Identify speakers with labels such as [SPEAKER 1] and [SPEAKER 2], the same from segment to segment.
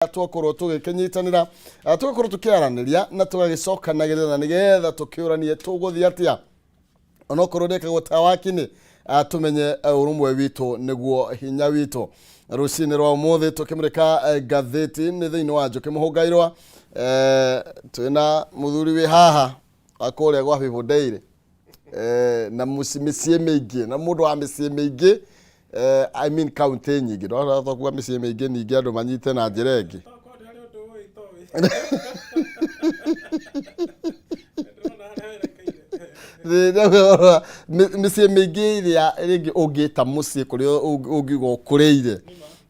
[SPEAKER 1] Twakorwo tũgĩkĩnyitanĩra, tũgakorwo tũkĩaranĩria na tũgagĩcokanagĩrĩra na nĩgetha tũkĩũranie tũgũthiĩ atĩa, onokorwo ndĩkagwo ta wakinĩ, tũmenye ũrũmwe witũ nĩguo hinya witũ. Rũcinĩ rwa ũmũthĩ tũkĩmũrĩka ngathĩti nĩ thĩinĩ wa Njũkĩ Mũhũngairwa. Twĩna mũthuri wĩ haha wa kũrĩa gwa People Daily, na mĩciĩ mĩingĩ, na mũndũ wa mĩciĩ mĩingĩ, I mean kaunti nyingĩ. Ndwahota kuga mĩciĩ mĩingĩ, ningĩ andũ manyite na njĩra ĩngĩ.
[SPEAKER 2] Tokorwo nĩ harĩ ũndũ ũĩ itoĩ. Ndĩrona harĩa werekeire.
[SPEAKER 1] Mĩciĩ mĩingĩ ĩrĩa rĩngĩ ũngĩta mũciĩ kũrĩa ũngiuga ũkũrĩire,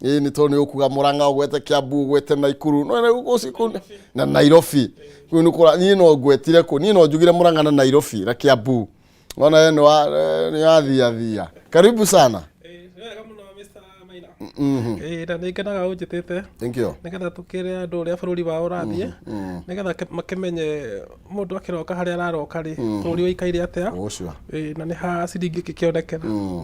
[SPEAKER 1] ĩĩ, nĩ tondũ nĩ ũkuga Mũrang'a, ũgwete Kiambu, ũgwete Naikuru, no rĩu na Nairobi. Kũu nĩ kũra niĩ no ngwetire kũ, niĩ no njugire Mũrang'a na Nairobi na Kiambu. Ona we nĩ wa nĩ wathia thia. Karibu sana.
[SPEAKER 2] Ĩĩ, nĩ wega mũno, Mr. Maina. Ĩĩ, na nĩ ngenaga ũnjĩtĩte
[SPEAKER 1] Thank you.
[SPEAKER 2] Nĩgetha tũkĩre andũ ũrĩa bũrũri wao ũrathiĩ, nĩgetha makĩmenye mũndũ akĩroka harĩa araroka rĩ, bũrũri ũikaire atĩa.
[SPEAKER 1] Ũcio.
[SPEAKER 2] Ĩĩ, na nĩ ha ciringi ĩngĩkĩonekera.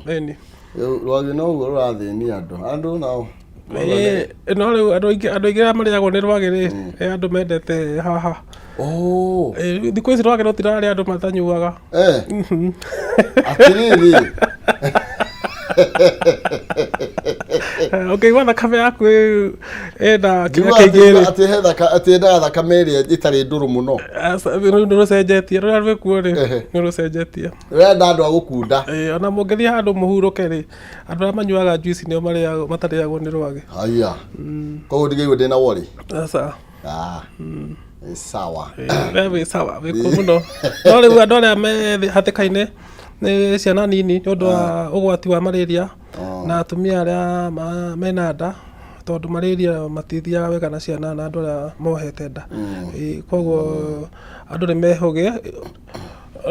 [SPEAKER 2] Ĩni.
[SPEAKER 1] Rĩu rwagĩ noguo rũrathĩnia andũ nao.
[SPEAKER 2] Ĩĩ, no rĩu andũ aingĩ arĩa marĩagwo nĩ rwagĩ rĩ, nĩ andũ mendete haha.
[SPEAKER 1] Oh.
[SPEAKER 2] Ĩĩ, thikũ ici rwagĩ rũtirarĩa andũ matanyuaga.
[SPEAKER 1] Atĩrĩrĩ.
[SPEAKER 2] Ũngĩigua thakame yaku ĩna kĩrĩa
[SPEAKER 1] Ngiuga
[SPEAKER 2] kĩingĩ rĩ,
[SPEAKER 1] atĩ he thaka, atĩ endaga thakame ĩrĩa ĩtarĩ ndũrũ mũno.
[SPEAKER 2] Aca, rĩu nĩ rũcenjetie, rũrĩa rwĩkuo rĩ, nĩ rũcenjetie.
[SPEAKER 1] Renda andũ a gũkunda.
[SPEAKER 2] Ĩĩ, ona mũngĩthiĩ handũ mũhurũke rĩ, andũ arĩa manyuaga juice nĩo marĩagwo, matarĩagwo nĩ rwagĩ.
[SPEAKER 1] Haya, koguo ndigaigua ndĩna worry.
[SPEAKER 2] Aca.
[SPEAKER 1] Ah, nĩ sawa.
[SPEAKER 2] Ĩĩ, we wĩ sawa, wĩkuo mũno, no rĩu andũ arĩa me hatĩka-inĩ nĩ ciana nini nĩ ũndũ wa ũgwati wa malaria, na atumia arĩa mena nda, tondũ malaria matithiaga wega na ciana na andũ arĩa mohete nda. Ĩĩ, koguo andũ nĩ mehũge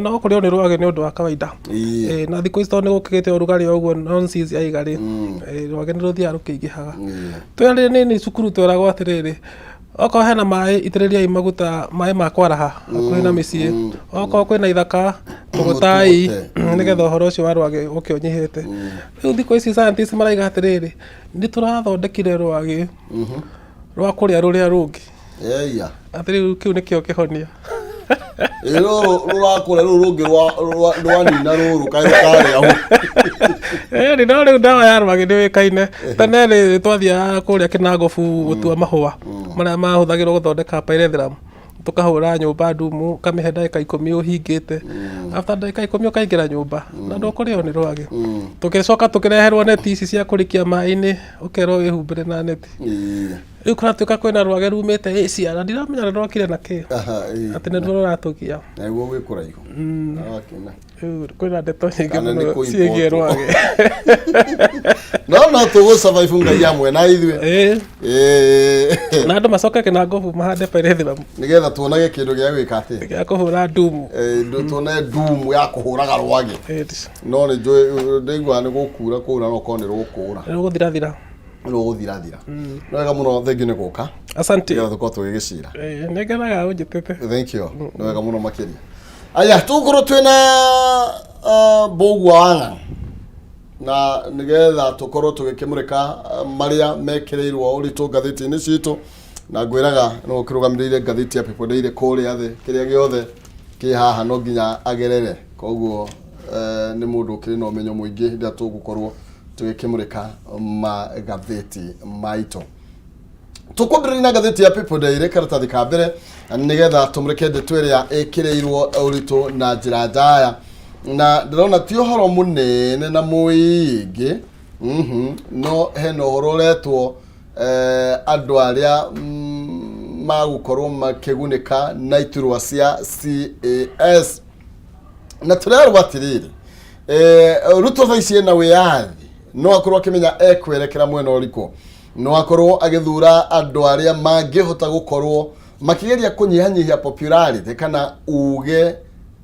[SPEAKER 2] no kũrĩo nĩ rwagĩ nĩ ũndũ wa kawaida. Ĩĩ, na thikũ ici tondũ nĩ gũkĩgĩte ũrugarĩ o ũguo nonsense yaiga rĩ, ĩĩ, rwagĩ nĩ rũthiaga rũkĩingĩhaga. Twĩ arĩ nini cukuru tweragwo atĩrĩrĩ, okorwo hena maĩ, itĩrĩriai maguta maĩ ma kwaraha hakuhĩ na mĩciĩ, okorwo kwĩna ithaka, tũgũtai, nĩgetha ũhoro ũcio wa rwagĩ ũke ũnyihĩte. Rĩu thikũ ici scientists maraiga atĩrĩrĩ, nĩ tũrathondekire rwagĩ rwa kũrĩa rũrĩa rũngĩ.
[SPEAKER 1] Eya.
[SPEAKER 2] Atĩ rĩu kĩu nĩkĩo kĩhonia.
[SPEAKER 1] Ĩ, rũrũ rũrakũra, rũrũ rũngĩ rwanina rũrũ kaĩ rũkarĩa hũ.
[SPEAKER 2] Ĩni, no rĩu ndawa ya rwagĩ nĩ ũĩkaine. Tene rĩ, twathiaga kũrĩa kĩnangobu gũtua mahũa marĩa mahũthagĩrwo gũthondeka pyrethrum, tũkahũra nyũmba ndumu, ũkamĩhe ndagĩka 10 ũhingĩte. After ndagĩka 10 ũkaingĩra nyũmba na ndũkũrĩo nĩ rwagĩ. Tũgĩcoka tũkĩreherwo neti ici cia kũrikia maĩ-inĩ, ũkerwo wĩhumbĩre na neti. Rĩu kũratuĩka kwĩna rwagĩ rumĩte Asia, na ndiramenya nĩ rwokire na kĩ, atĩ nĩruo rũratũgia.
[SPEAKER 1] Naguo gwĩ kũraihu. Arakena.
[SPEAKER 2] Rĩu kwĩna ndeto nyingĩ
[SPEAKER 1] Kana nĩ
[SPEAKER 2] mũno
[SPEAKER 1] kũ
[SPEAKER 2] ciĩgiĩ
[SPEAKER 1] import.
[SPEAKER 2] rwagĩ.
[SPEAKER 1] No tũgũ survive, Ngai amwe na ithuĩ.
[SPEAKER 2] Na andũ macoke kĩnangobu mahande pyrethrum.
[SPEAKER 1] Nĩgetha tuonage kĩndũ gĩa gwĩka atĩ
[SPEAKER 2] gĩa kũhũra ndumu.
[SPEAKER 1] Tuone ndumu ya kũhũraga rwagĩ. No nĩ njũĩ ndaiguaga nĩ gũkura kũura, no korwo nĩ rũkũra.
[SPEAKER 2] Nĩ rũgũthirathira.
[SPEAKER 1] Rũgũthirathira. Nĩ wega mũno, thengiũ nĩ gũka.
[SPEAKER 2] Asante.
[SPEAKER 1] Nĩgetha tũkorwo tũgĩgĩcira.
[SPEAKER 2] Ĩĩ, nĩ ngenaga ũnjĩtĩte.
[SPEAKER 1] Thank you, nĩ wega mũno makĩria. Aya, tũgũkorwo twĩna Mbũgua wa Ng'ang'a na nĩgetha tũkorwo tũgĩkĩmũrĩka marĩa mekĩrĩirwo ũritũ ngathĩti-inĩ citũ, na ngwĩraga no ũkĩrũgamĩrĩire ngathĩti ya People Daily kũrĩa thĩ, kĩrĩa gĩothe kĩ haha no nginya agerere, koguo nĩ mũndũ ũkĩrĩ na ũmenyo mũingĩ hĩndĩ ĩrĩa tũgũkorwo tũgĩkĩmũrĩka magathĩti maitũ. Tũkwambĩrĩria na ngathĩti ya People Daily, karatathi ka mbere, nĩgetha tũmũrĩke ndeto ĩrĩa ĩkĩrĩirwo ũritũ na njĩra ndaya, na ndĩrona ti ũhoro mũnene na mũingĩ, no hena ũhoro ũretwo andũ arĩa magũkorwo makĩgunĩka na iturwa cia CAS, na tũrerwo atĩrĩrĩ, Ruto thaa ici ena wĩyathi, no akorwo akĩmenya ekwerekera mwena ũrĩkũ, no akorwo agĩthura andũ arĩa mangĩhota gũkorwo makĩgeria kũnyihanyihia popularity kana uge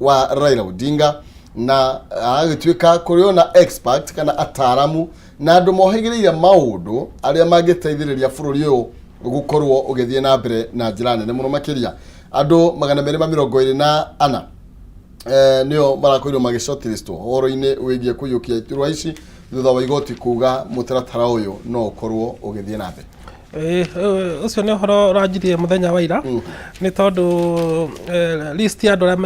[SPEAKER 1] wa Raila Odinga, na agĩtuĩka kũrĩ ona expert kana ataramu na andũ mohĩgĩrĩire maũndũ arĩa mangĩteithĩrĩria bũrũri ũyũ gũkorwo ũgĩthiĩ na mbere na njĩra nene mũno makĩria. Andũ 224 nĩo marakorirwo magĩ shortlistwo ũhoro-inĩ wĩgiĩ kũiyũkia iturwa ici thutha wa igoti kuga mũtaratara ũyũ no ũkorwo ũgĩthiĩ na mbere.
[SPEAKER 2] Ĩĩ, ũcio nĩ ũhoro ũranjirie mũthenya wa ira nĩ tondũ list ya andũ arĩa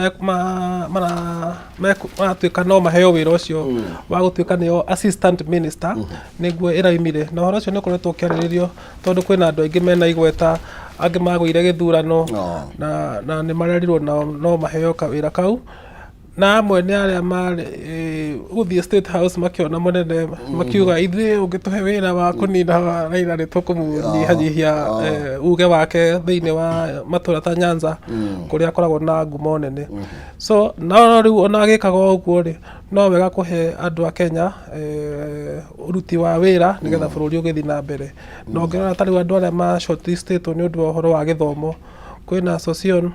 [SPEAKER 2] maratuĩka no maheo wĩra ũcio wa gũtuĩka nĩo assistant minister nĩguo ĩraumire. Na ũhoro ũcio nĩ ũkoretwo ũkĩarĩrĩrio tondũ kwĩna andũ aingĩ mena igweta, angĩ magũire gĩthurano na nĩ marerirwo nao no maheo kawĩra kau. Na amwe nĩ arĩa marĩ gũthiĩ State House makĩona mũnene makiuga ithuĩ ũngĩtũhe wĩra wa kũnina Raila nĩ tũkũmũnyihanyihia uge wake thĩinĩ wa matũra ta Nyanza kũrĩa akoragwo na ngumo nene. So no rĩu ona agĩkaga ũguo rĩ, no wega kũhe andũ a Kenya ũruti wa wĩra nĩgetha bũrũri ũgĩthiĩ na mbere. Na ũngĩrora ta rĩu andũ arĩa ma shortlistĩtwo nĩ ũndũ wa ũhoro wa gĩthomo, kwĩna Sossion,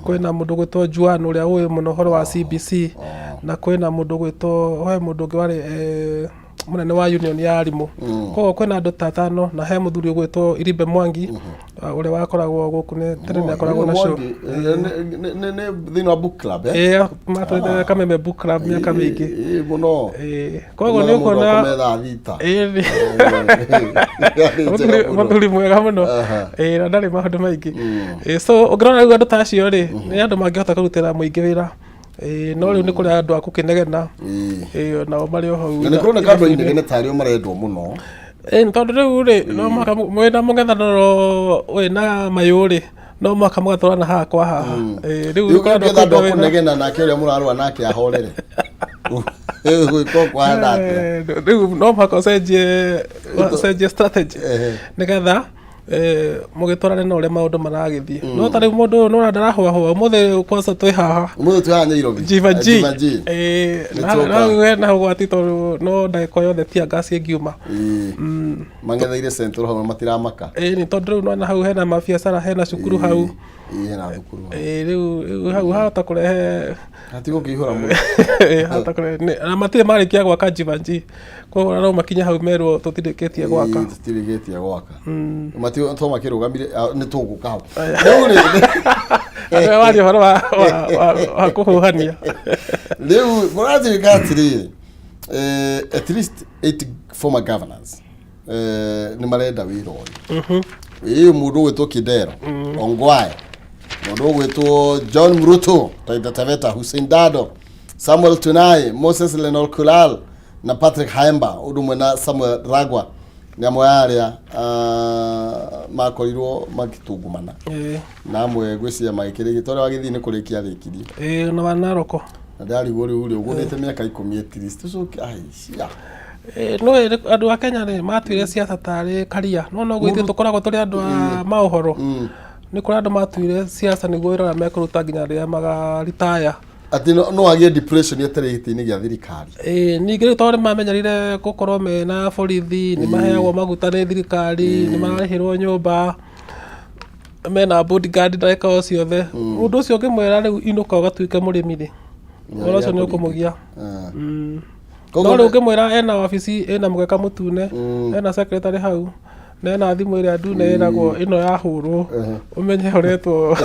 [SPEAKER 2] kwĩna mũndũ ũgwĩtwo Juan ũrĩa ũĩ mũno ũhoro wa CBC, na kwĩna mũndũ ũgwĩtwo, he mũndũ ũngĩ warĩ mũnene wa union ya arimũ. Koguo kwĩna andũ ta atano na he mũthuri ũgwĩtwo Iribe Mwangi ũrĩa wakoragwo gũkũ nĩ tene nĩ akoragwo na show.
[SPEAKER 1] Nĩ thĩinĩ wa book club, eh?
[SPEAKER 2] Ĩĩ, matũrĩte Kameme Book Club mĩaka mĩingĩ.
[SPEAKER 1] Ĩĩ mũno.
[SPEAKER 2] Ĩĩ, koguo nĩ ũkuona
[SPEAKER 1] Mũndũ thaa thita.
[SPEAKER 2] Ĩĩ, mũthuri mwega mũno. Ĩĩ, na ndarĩ maũndũ maingĩ. Ĩĩ, so ũngĩrora rĩu andũ ta acio rĩ, nĩ andũ mangĩhota kũrutĩra mũingĩ wĩra. Ĩĩ, no rĩu nĩ kũrĩ andũ a gũkĩnegena. Ĩĩ, nao marĩ o hau.
[SPEAKER 1] Na nĩ kũroneka andũ a inegene tarĩo marendwo mũno.
[SPEAKER 2] Ĩĩ, nĩ tondũ rĩu rĩ, no mũhaka mwĩna mũng'ethanĩro wĩna mayũ rĩ, no mũhaka mũgatwarana haha kwa haha. Ĩĩ, rĩu
[SPEAKER 1] Rĩu
[SPEAKER 2] kũrĩ andũ a
[SPEAKER 1] ũngĩetha andũ
[SPEAKER 2] kũruta
[SPEAKER 1] a
[SPEAKER 2] wĩra.
[SPEAKER 1] kũnegena nake ũrĩa mũrarũa nake ahorere. Gwĩka kũhana atĩa?
[SPEAKER 2] Rĩu no mũhaka ũcenjie strategy nĩgetha mũgĩtwarane na ũrĩa maũndũ maragĩthiĩ. No ta rĩu mũndũ ũyũ nĩwona ndarahũahũa ũmũthĩ, kwanza twĩ haha
[SPEAKER 1] Ũmũthĩ twĩ haha Nairobi.
[SPEAKER 2] Jivanjee.
[SPEAKER 1] Jivanjee.
[SPEAKER 2] Ĩĩ,
[SPEAKER 1] Nĩ
[SPEAKER 2] na
[SPEAKER 1] tuoka.
[SPEAKER 2] hau hena ũgwati tondũ no ndagĩka o yothe tear gas ĩngiuma.
[SPEAKER 1] Ĩĩ. Mang'etheire Central hau na matiramaka.
[SPEAKER 2] Ĩĩ, nĩ tondũ rĩu nĩwona hau hena mabiacara, hena cukuru hau.
[SPEAKER 1] Ĩĩ, hena thukuru hau.
[SPEAKER 2] Ĩĩ, rĩu hau hahota kũrehe
[SPEAKER 1] Hatigũkĩihũra mũno.
[SPEAKER 2] Ĩĩ, hahota kũrehe na matirĩ marĩkia gwaka Jivanjee, koguo no makinye hau merwo tũtirĩkĩtie gwaka.
[SPEAKER 1] Ĩĩ, tũtirĩkĩtie gwaka. Mati to makĩrũgamire, nĩ tũgũka hau. Rĩu rĩ,
[SPEAKER 2] Andũ waria ũhoro wa kũhuhania.
[SPEAKER 1] Rĩu kũratuĩka atĩrĩrĩ, at least eight former governors nĩ marenda wĩra ũyũ. Ĩĩ, mũndũ ũgwĩtwo Kidero Ongwae, mũndũ ũgwĩtwo John Mruto Taita Taveta, Hussein Dado, Samuel Tunai, Moses Lenolkulal na Patrick Haemba ũndũ ũmwe na Samuel Ragwa nĩ amwe a arĩa makorirwo magĩtungumana na amwe ngwĩciria magĩkĩrĩkia tondũ wagĩthiĩ nĩ kũrĩkia arĩkirie.
[SPEAKER 2] Ĩĩ, na wa Naroko.
[SPEAKER 1] Na ndarigwo rĩu rĩ ũgũthĩte mĩaka 10 at least ũcoke ai cia.
[SPEAKER 2] Ĩĩ, no ĩrĩ andũ a Kenya rĩ matuire siasa tarĩ karia no no ithuĩ tũkoragwo tũrĩ andũ a maũhoro. Nĩ kũrĩ andũ matuire siasa nĩguo wĩra ũrĩa mekũruta nginya rĩrĩa magaritaya.
[SPEAKER 1] Atĩ no agĩe depression eterere gĩtĩ-inĩ gĩa thirikari.
[SPEAKER 2] Ĩĩ, ningĩ rĩu tondũ nĩ mamenyerire gũkorwo mena borithi, nĩ maheagwo maguta nĩ thirikari, nĩ mararĩhĩrwo nyũmba, mena bodyguard ndagĩka o ciothe, mũndũ ũcio ũngĩmwĩra rĩu inũka ũgatuĩke mũrĩmi rĩ, ũhoro ũcio nĩ ũkũmũgia. No rĩu ũngĩmwĩra ena wabici ĩna mũgeka mũtune, ena secretary hau, na ena thimũ ĩrĩa ndune ĩragwo ĩno yahũrwo ũmenye ũretwo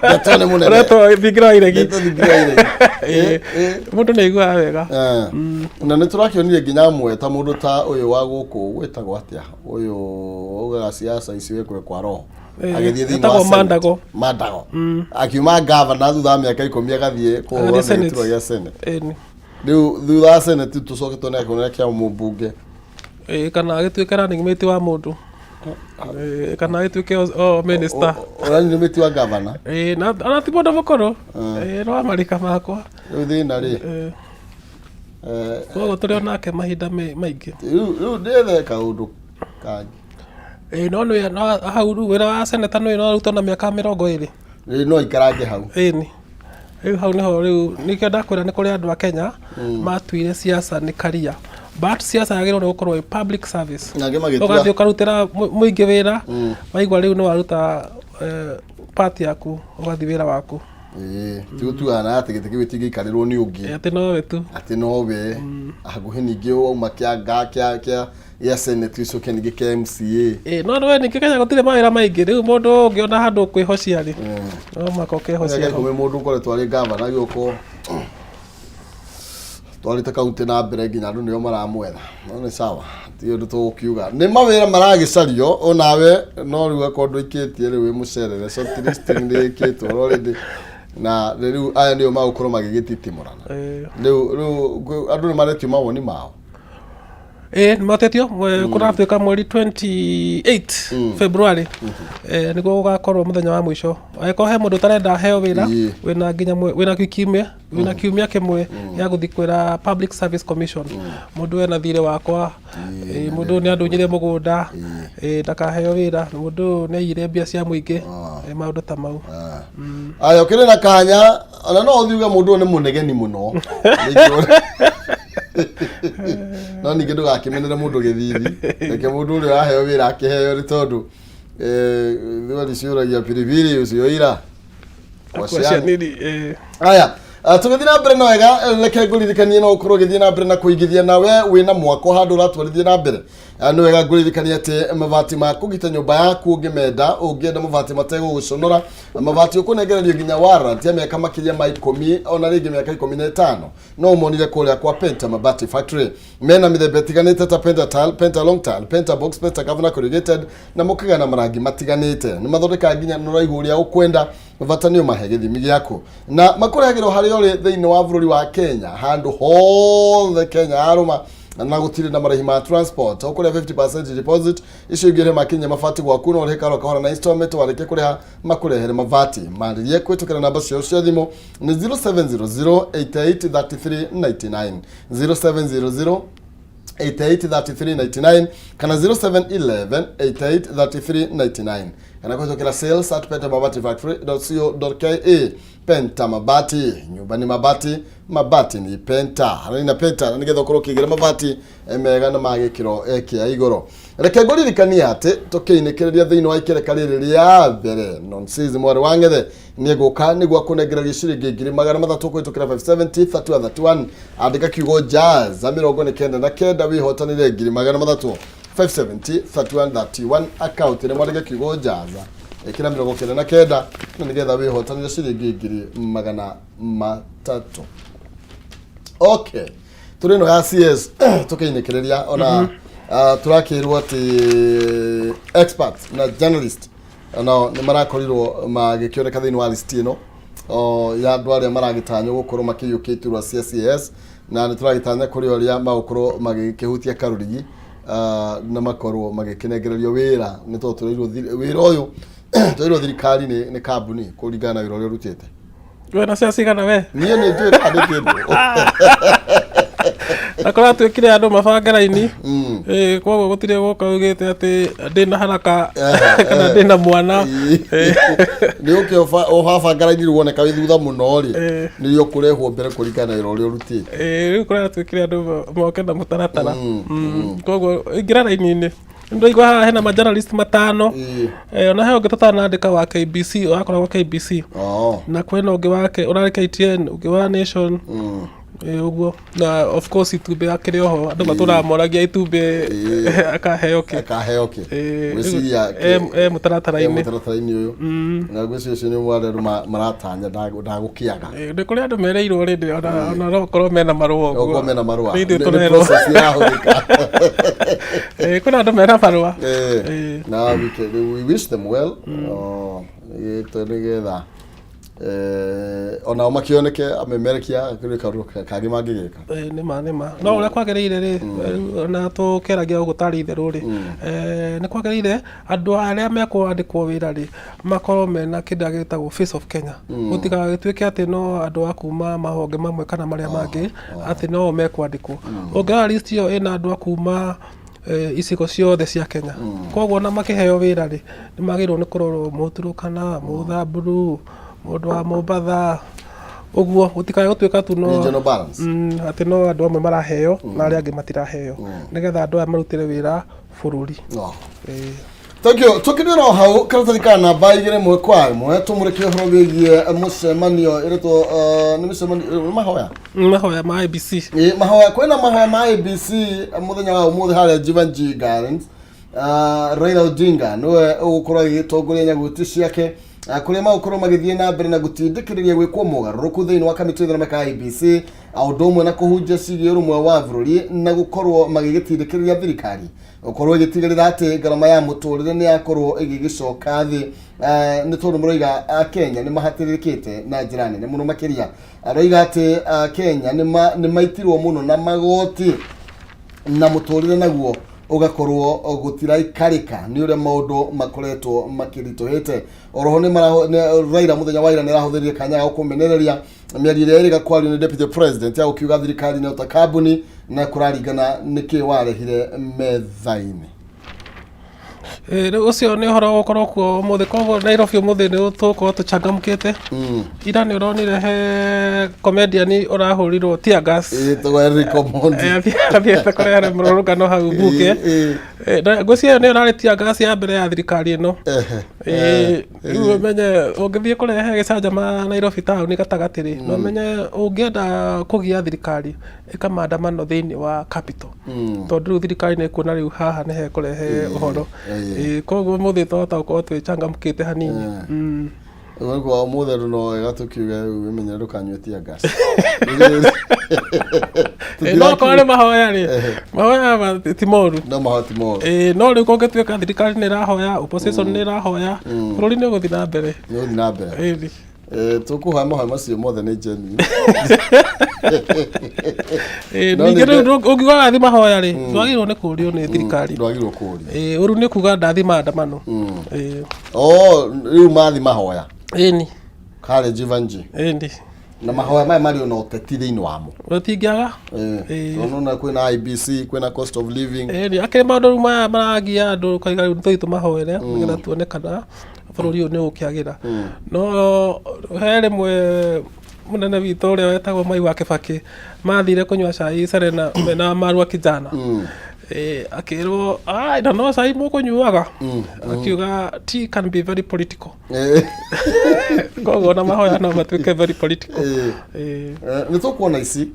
[SPEAKER 1] Ndeto nĩ mũnene.
[SPEAKER 2] ũretwo thingira wa iregi.
[SPEAKER 1] Ndeto thingira wa iregi.
[SPEAKER 2] Ĩĩ, mũndũ nĩ aiguaga wega.
[SPEAKER 1] Na nĩ tũrakĩonire nginya amwe ta mũndũ ta ũyũ wa gũkũ gwĩtagwo atĩa ũyũ augaga siasa ici wĩkwe kwa roho, agĩthiĩ thĩinĩ wa
[SPEAKER 2] etagwo
[SPEAKER 1] Senate.
[SPEAKER 2] Mandago.
[SPEAKER 1] Mandago akiuma gavana thutha wa mĩaka 10 agathiĩ kũhũrana
[SPEAKER 2] Agathiĩ Senate.
[SPEAKER 1] gĩturwa gĩa Senate.
[SPEAKER 2] Ĩni.
[SPEAKER 1] Rĩu thutha wa Senate tũcoke tuone akĩonera kĩa mũmbunge.
[SPEAKER 2] Ĩĩ, kana agĩtuĩke running mate wa mũndũ. Ĩĩ, kana agĩtuĩke o minister.
[SPEAKER 1] Ũrani mĩti wa gavana.
[SPEAKER 2] Ĩĩ, na ona ti mũndũ mũkũrũ. Ĩĩ, no wa marika makwa.
[SPEAKER 1] Rĩu thĩna rĩ,
[SPEAKER 2] Koguo tũrĩ onake mahinda maingĩ.
[SPEAKER 1] Rĩu ndĩethe kaũndũ kangĩ.
[SPEAKER 2] Ĩĩ, no nĩ no hau rĩu wĩra wa senator nĩ no arutwo na mĩaka 20.
[SPEAKER 1] Rĩu no ikarange hau.
[SPEAKER 2] Ĩni, rĩu hau nĩho rĩu nĩkĩo ndakwĩra nĩ kũrĩ andũ a Kenya matuire siasa nĩ career, but siasa yagĩrĩirwo nĩ gũkorwo ĩ public service.
[SPEAKER 1] Na angĩ magĩtua
[SPEAKER 2] ũgathiĩ ũkarutĩra mũingĩ wĩra, waigua rĩu nĩ waruta part yaku, ũgathiĩ wĩra waku.
[SPEAKER 1] Ĩĩ, ti gũtuana atĩ gĩtĩ kĩu gĩtingĩikarĩrwo nĩ ũngĩ.
[SPEAKER 2] Ĩ, atĩ nowe tu.
[SPEAKER 1] Atĩ nowe hakuhĩ ningĩ wauma kĩanga kĩa Senate ũcoke ningĩ kĩa MCA.
[SPEAKER 2] Ĩ, no we ningĩ Kenya gũtirĩ mawĩra maingĩ, rĩu mũndũ ũngĩona handũ kwĩhocia rĩ, no mũhaka ũkehocia
[SPEAKER 1] Mĩaka
[SPEAKER 2] hau.
[SPEAKER 1] 10 mũndũ ũkoretwo arĩ gavana gĩũkwo. Twarĩte kaunti na mbere nginya andũ nĩo maramwetha. No nĩ sawa, ti ũndũ tũgũkiuga. Nĩ mawĩra maragĩcario onawe no rĩu akorwo ndũikĩtie rĩu wĩ mũcerere shortlisting nĩ ĩkĩtwo already na rĩu aya nĩo magũkorwo magĩgĩtitimũrana. Rĩu rĩu andũ nĩ maretio mawoni mao.
[SPEAKER 2] Ĩĩ nĩ matetio kũratuĩka mweri 28 February nĩguo gũgakorwo mũthenya wa mũico. Angĩkorwo he mũndũ ũtarenda aheo wĩra wĩna nginya wĩna wiki ĩmwe wĩna kiumia kĩmwe gĩa gũthiĩ kwĩra Public Service Commission mũndũ ena thirĩ wakwa, mũndũ ũyũ nĩ andunyire mũgũnda, ndakaheo wĩra, mũndũ ũyũ nĩ aiyire mbia cia mũingĩ, maũndũ ta mau.
[SPEAKER 1] Aya ũkĩrĩ na kanya ona no ũthiĩ uge mũndũ ũyũ nĩ mũnegeni mũno. No ningĩ ndũgakĩmenere mũndũ gĩthithi, reke mũndũ ũrĩa ũraheo wĩra akĩheo nĩ tondũ thweri ciũragia biribiri ũcio ira.
[SPEAKER 2] Kwa cianini.
[SPEAKER 1] Aya, tũgĩthiĩ na mbere na wega, reke ngũririkanie no ũkorwo ũgĩthiĩ na mbere na kũigithia nawe wĩna mwako handũ ũratwarithia na mbere. Nĩ wega ngũririkanie atĩ mabati ma kũgita nyũmba yaku ũngĩmenda, ũngĩenda mabati mategũgũconora, mabati ũkũnengererio nginya warranty ya mĩaka makĩria ma 10 ona rĩngĩ mĩaka 15, no ũmonire kũrĩa kwa Penta Mabati Factory. Mena mĩthemba ĩtiganĩte ta Penta Tile, Penta Long Tile, Penta Box, Penta Governor Corrugated, na mũkagĩa na marangi matiganĩte. Nĩ mathondekaga nginya na ũraihu ũrĩa ũkwenda, bata nĩ ũmahe gĩthimi gĩaku. Na makũrehagĩrwo harĩa ũrĩ thĩinĩ wa bũrũri wa Kenya, handũ hothe Kenya yarũma, na gũtirĩ na marĩhi ma transport. Ũkũrĩha 50% deposit, icio ingĩ ũrĩhe makinya mabati gwaku, no ũrĩhe kahora kahora na installment, warĩkia kũrĩha makũrehere mabati. Marĩrie kũhĩtũkĩra namba ciao cia thimũ nĩ 0700 88 33 99, 0700 883399 kana 0711 883399 kana kũhĩtũkĩra sales at pentamabatifactory.co.ke. Penta Mabati, nyũmba nĩ mabati, mabati ni Penta. Harani na Penta na nĩgetha ũkorwo ũkĩgĩra mabati mega na ma gĩkĩro kĩa igũrũ. Reke ngũririkanie atĩ tũkĩinĩkĩrĩria thĩinĩ wa ikereka rĩrĩ rĩa mbere, Nonsizi mwarĩ wa Ng'ethe nĩegũka nĩguo akũnengererie ciringi 300,000 kũhĩtũkĩra 570 31 31. Andĩka kiugo jaza 99 wĩhotanĩre 300,000. 570 31 31 account nĩ mwandĩke kiugo jaza, ĩkĩra 99 na nĩgetha wĩhotanĩre ciringi 300,000. Okay, tũrĩ ĩno ya CS tũkĩinĩkĩrĩria ona tũrakĩrwo atĩ expert na journalist nao nĩ marakorirwo magĩkĩoneka thĩinĩ wa list ĩno ya andũ arĩa maragĩtanywo gũkorwo makĩiyũkia iturwa cia CS, na nĩ tũragĩtanya kũrĩ ũrĩa magũkorwo magĩkĩhutia karũrigi na makorwo magĩkĩnengererio wĩra, nĩ tondũ tũreirwo wĩra ũyũ tũreirwo thirikari nĩ kambuni kũringana na wĩra ũrĩa ũrutĩte.
[SPEAKER 2] We na cia cigana we?
[SPEAKER 1] Niĩ nĩ njũĩ ndandĩkĩtwo.
[SPEAKER 2] Na kũratuĩkire andũ mabange raini. Ĩĩ, koguo gũtirĩ gũka ugĩte atĩ ndĩna haraka kana ndĩna mwana.
[SPEAKER 1] Nĩ ũke ũbabanga raini rĩu woneka wĩ thutha mũno rĩ, nĩrĩo ũkũrehwo mbere kũringana na wĩra ũrĩa ũrutĩte.
[SPEAKER 2] Ĩĩ, rĩu kũratuĩkire andũ moke na mũtaratara. Koguo ingĩra raini-inĩ. Nĩndaigua haha hena ma journalist matano. Ona he ũngĩ tũtanandĩka wa KBC, wakoragwo KBC. Na kwĩna ũngĩ wake ũrarĩ KTN, ũngĩ wa Nation. Ũguo. Na of course itumbĩ akĩrĩ oho, andũ matũraga moragia itumbĩ akaheo kĩ.
[SPEAKER 1] Akaheo kĩ. Ngwĩciria
[SPEAKER 2] E mũtaratara-inĩ.
[SPEAKER 1] Mũtaratara-inĩ ũyũ. Na ngwĩciria ũcio nĩ ũmwe wa arĩa andũ maratanya ndagũkĩaga.
[SPEAKER 2] Nĩ kũrĩ andũ mereirwo rĩndĩ ona no korwo mena marũa
[SPEAKER 1] ũguo. Okorwo mena marũa.
[SPEAKER 2] Nĩ ithuĩ
[SPEAKER 1] Nĩ
[SPEAKER 2] tũrerwo.
[SPEAKER 1] process irahũthĩka.
[SPEAKER 2] Kwĩna andũ mena marũa.
[SPEAKER 1] Na we wish them well. Nĩgetha onao makĩoneke amemerekia kũrĩ kaũndũ kangĩ mangĩgĩka.
[SPEAKER 2] Nĩma nĩma no ũrĩa kwagĩrĩire rĩ, na tũkĩaragia ũguo tarĩ itherũ rĩ, nĩ kwagĩrĩire andũ arĩa mekwandĩkwo wĩra rĩ makorwo mena kĩndũ gĩtagwo Face of Kenya, gũtigagĩtuĩke atĩ no andũ a kuma mahonge mamwe kana marĩa mangĩ atĩ no o mekwandĩkwo. Ũngĩrora list ĩyo ĩna andũ a kuma icigo ciothe cia Kenya, koguo ona makĩheo wĩra rĩ nĩ magĩrĩirwo nĩ kũrorwo Mũturũkana, Mũthamburu, mũndũ wa Mombatha, ũguo gũtikae gũtuĩka tu no
[SPEAKER 1] Regional balance.
[SPEAKER 2] Atĩ no andũ amwe maraheo na arĩa angĩ matiraheo, nĩgetha andũ aya marutĩre wĩra bũrũri.
[SPEAKER 1] Thank you. Tukĩrĩ o hau karatathi ka namba 2 1 kwa 1 tũmũrĩke ũhoro wĩgiĩ mũcemanio ĩretwo nĩ mũcemanio nĩ mahoya.
[SPEAKER 2] Mahoya ma IEBC.
[SPEAKER 1] Ĩ, mahoya, kwĩna mahoya ma IEBC mũthenya wa ũmũthĩ harĩa Jeevanjee Gardens. Raila Odinga nĩwe ũgũkorwo agĩtongoria nyaguti ciake. Kũrĩa magũkorwo magĩthiĩ na mbere na gũtindĩkĩrĩria gwĩkwo mogarũrũku thĩinĩ wa kamĩtĩ ĩthondeka ka IEBC, o ũndũ ũmwe na kũhunjia ciĩgiĩ ũrũmwe wa bũrũri na gũkorwo magĩgĩtindĩkĩrĩria thirikari gũkorwo ĩgĩtigĩrĩra atĩ ngarama ya mũtũrĩre nĩ yakorwo ĩgĩgĩcoka thĩ. Nĩ tondũ mũroiga Kenya nĩ mahatĩrĩrĩkĩte na njĩra nene mũno makĩria. Aroiga atĩ Kenya nĩ maitirwo mũno na magoti na mũtũrĩre naguo ũgakorwo gũtiraikarĩka nĩ ũrĩa maũndũ makoretwo makĩritũhĩte. Oroho nĩ Raila mũthenya wa ira nĩ arahũthĩrire kanya ga kũmenereria mĩario ĩrĩa ĩrĩga kwario nĩ deputy president ya gũkiuga thirikari nĩ ota kambuni na kũraringana nĩkĩ warehire metha-inĩ.
[SPEAKER 2] Rĩu ũcio nĩ ũhoro ũgũkorwo kuo ũmũthĩ, koguo Nairobi ũmũthĩ nĩ tũgũkorwo tũcangamũkĩte. Ira nĩ ũronire he comedian ũrahũrirwo tear gas.
[SPEAKER 1] Ĩtagwo Eric Omondi.
[SPEAKER 2] Athiĩte kũrehere mũrũrũngano hau bunge. Na ngwĩciria ĩyo nĩyo ĩrarĩ tear gas ya mbere ya thirikari ĩno. Rĩu ũmenye ũngĩthiĩ kũrehe gĩcanjama Nairobi taũni gatagatĩ rĩ, na ũmenye ũngĩenda kũgia thirikari ĩka maandamano thĩinĩ wa capital, tondũ rĩu thirikari nĩ ĩkuona rĩu haha nĩ hekũrehe ũhoro. Koguo ũmũthĩ twahota gũkorwo twĩcangamũkĩte hanini.
[SPEAKER 1] Ũguo nĩkuo ũmũthĩ andũ no wega tũkiuge rĩu wĩmenyere ndũkanyue tear gas.
[SPEAKER 2] No okorwo nĩ mahoya rĩ, mahoya ti moru.
[SPEAKER 1] No mahoya ti moru.
[SPEAKER 2] No rĩu kũngĩtuĩka thirikari nĩ ĩrahoya, opposition nĩ ĩrahoya, bũrũri nĩ ũgũthiĩ na mbere.
[SPEAKER 1] Nĩ ũgũthiĩ na mbere.
[SPEAKER 2] Ĩni.
[SPEAKER 1] Tũkũhoya mahoya macio mothe nĩ genuine. No
[SPEAKER 2] Ningĩ rĩu ũngiuga wathiĩ mahoya rĩ, ndwagĩrĩirwo nĩ kũũrio nĩ thirikari.
[SPEAKER 1] Ndwagĩrĩirwo kũũrio.
[SPEAKER 2] Ũru nĩ kuga ndathiĩ maandamano.
[SPEAKER 1] Oh, rĩu mathi mahoya.
[SPEAKER 2] Ĩni.
[SPEAKER 1] Kare Jivanji.
[SPEAKER 2] Ĩni.
[SPEAKER 1] Na mahoya maya marĩ ona ũteti thĩinĩ wamo.
[SPEAKER 2] Gũtingĩaga.
[SPEAKER 1] Tondũ nĩwona kwĩna IEBC, kwĩna cost of living.
[SPEAKER 2] Ĩni, akĩrĩ maũndũ rĩu maya maragia andũ ũkaiga rĩu tũthiĩ tũmahoere nĩgetha tuone kana bũrũri ũyũ nĩ ũgũkĩagĩra. No he rĩmwe mũnene witũ ũrĩa wetagwo Mwai wa Kĩbakĩ mathire kũnyua cai Serena mena Marua Kijana. Akĩrwo, "Ai, na no cai mũkũnyuaga?" Akiuga, "Tea can be very political." Koguo ona mahoya no matuĩke very political.
[SPEAKER 1] Nĩ tũkuona ici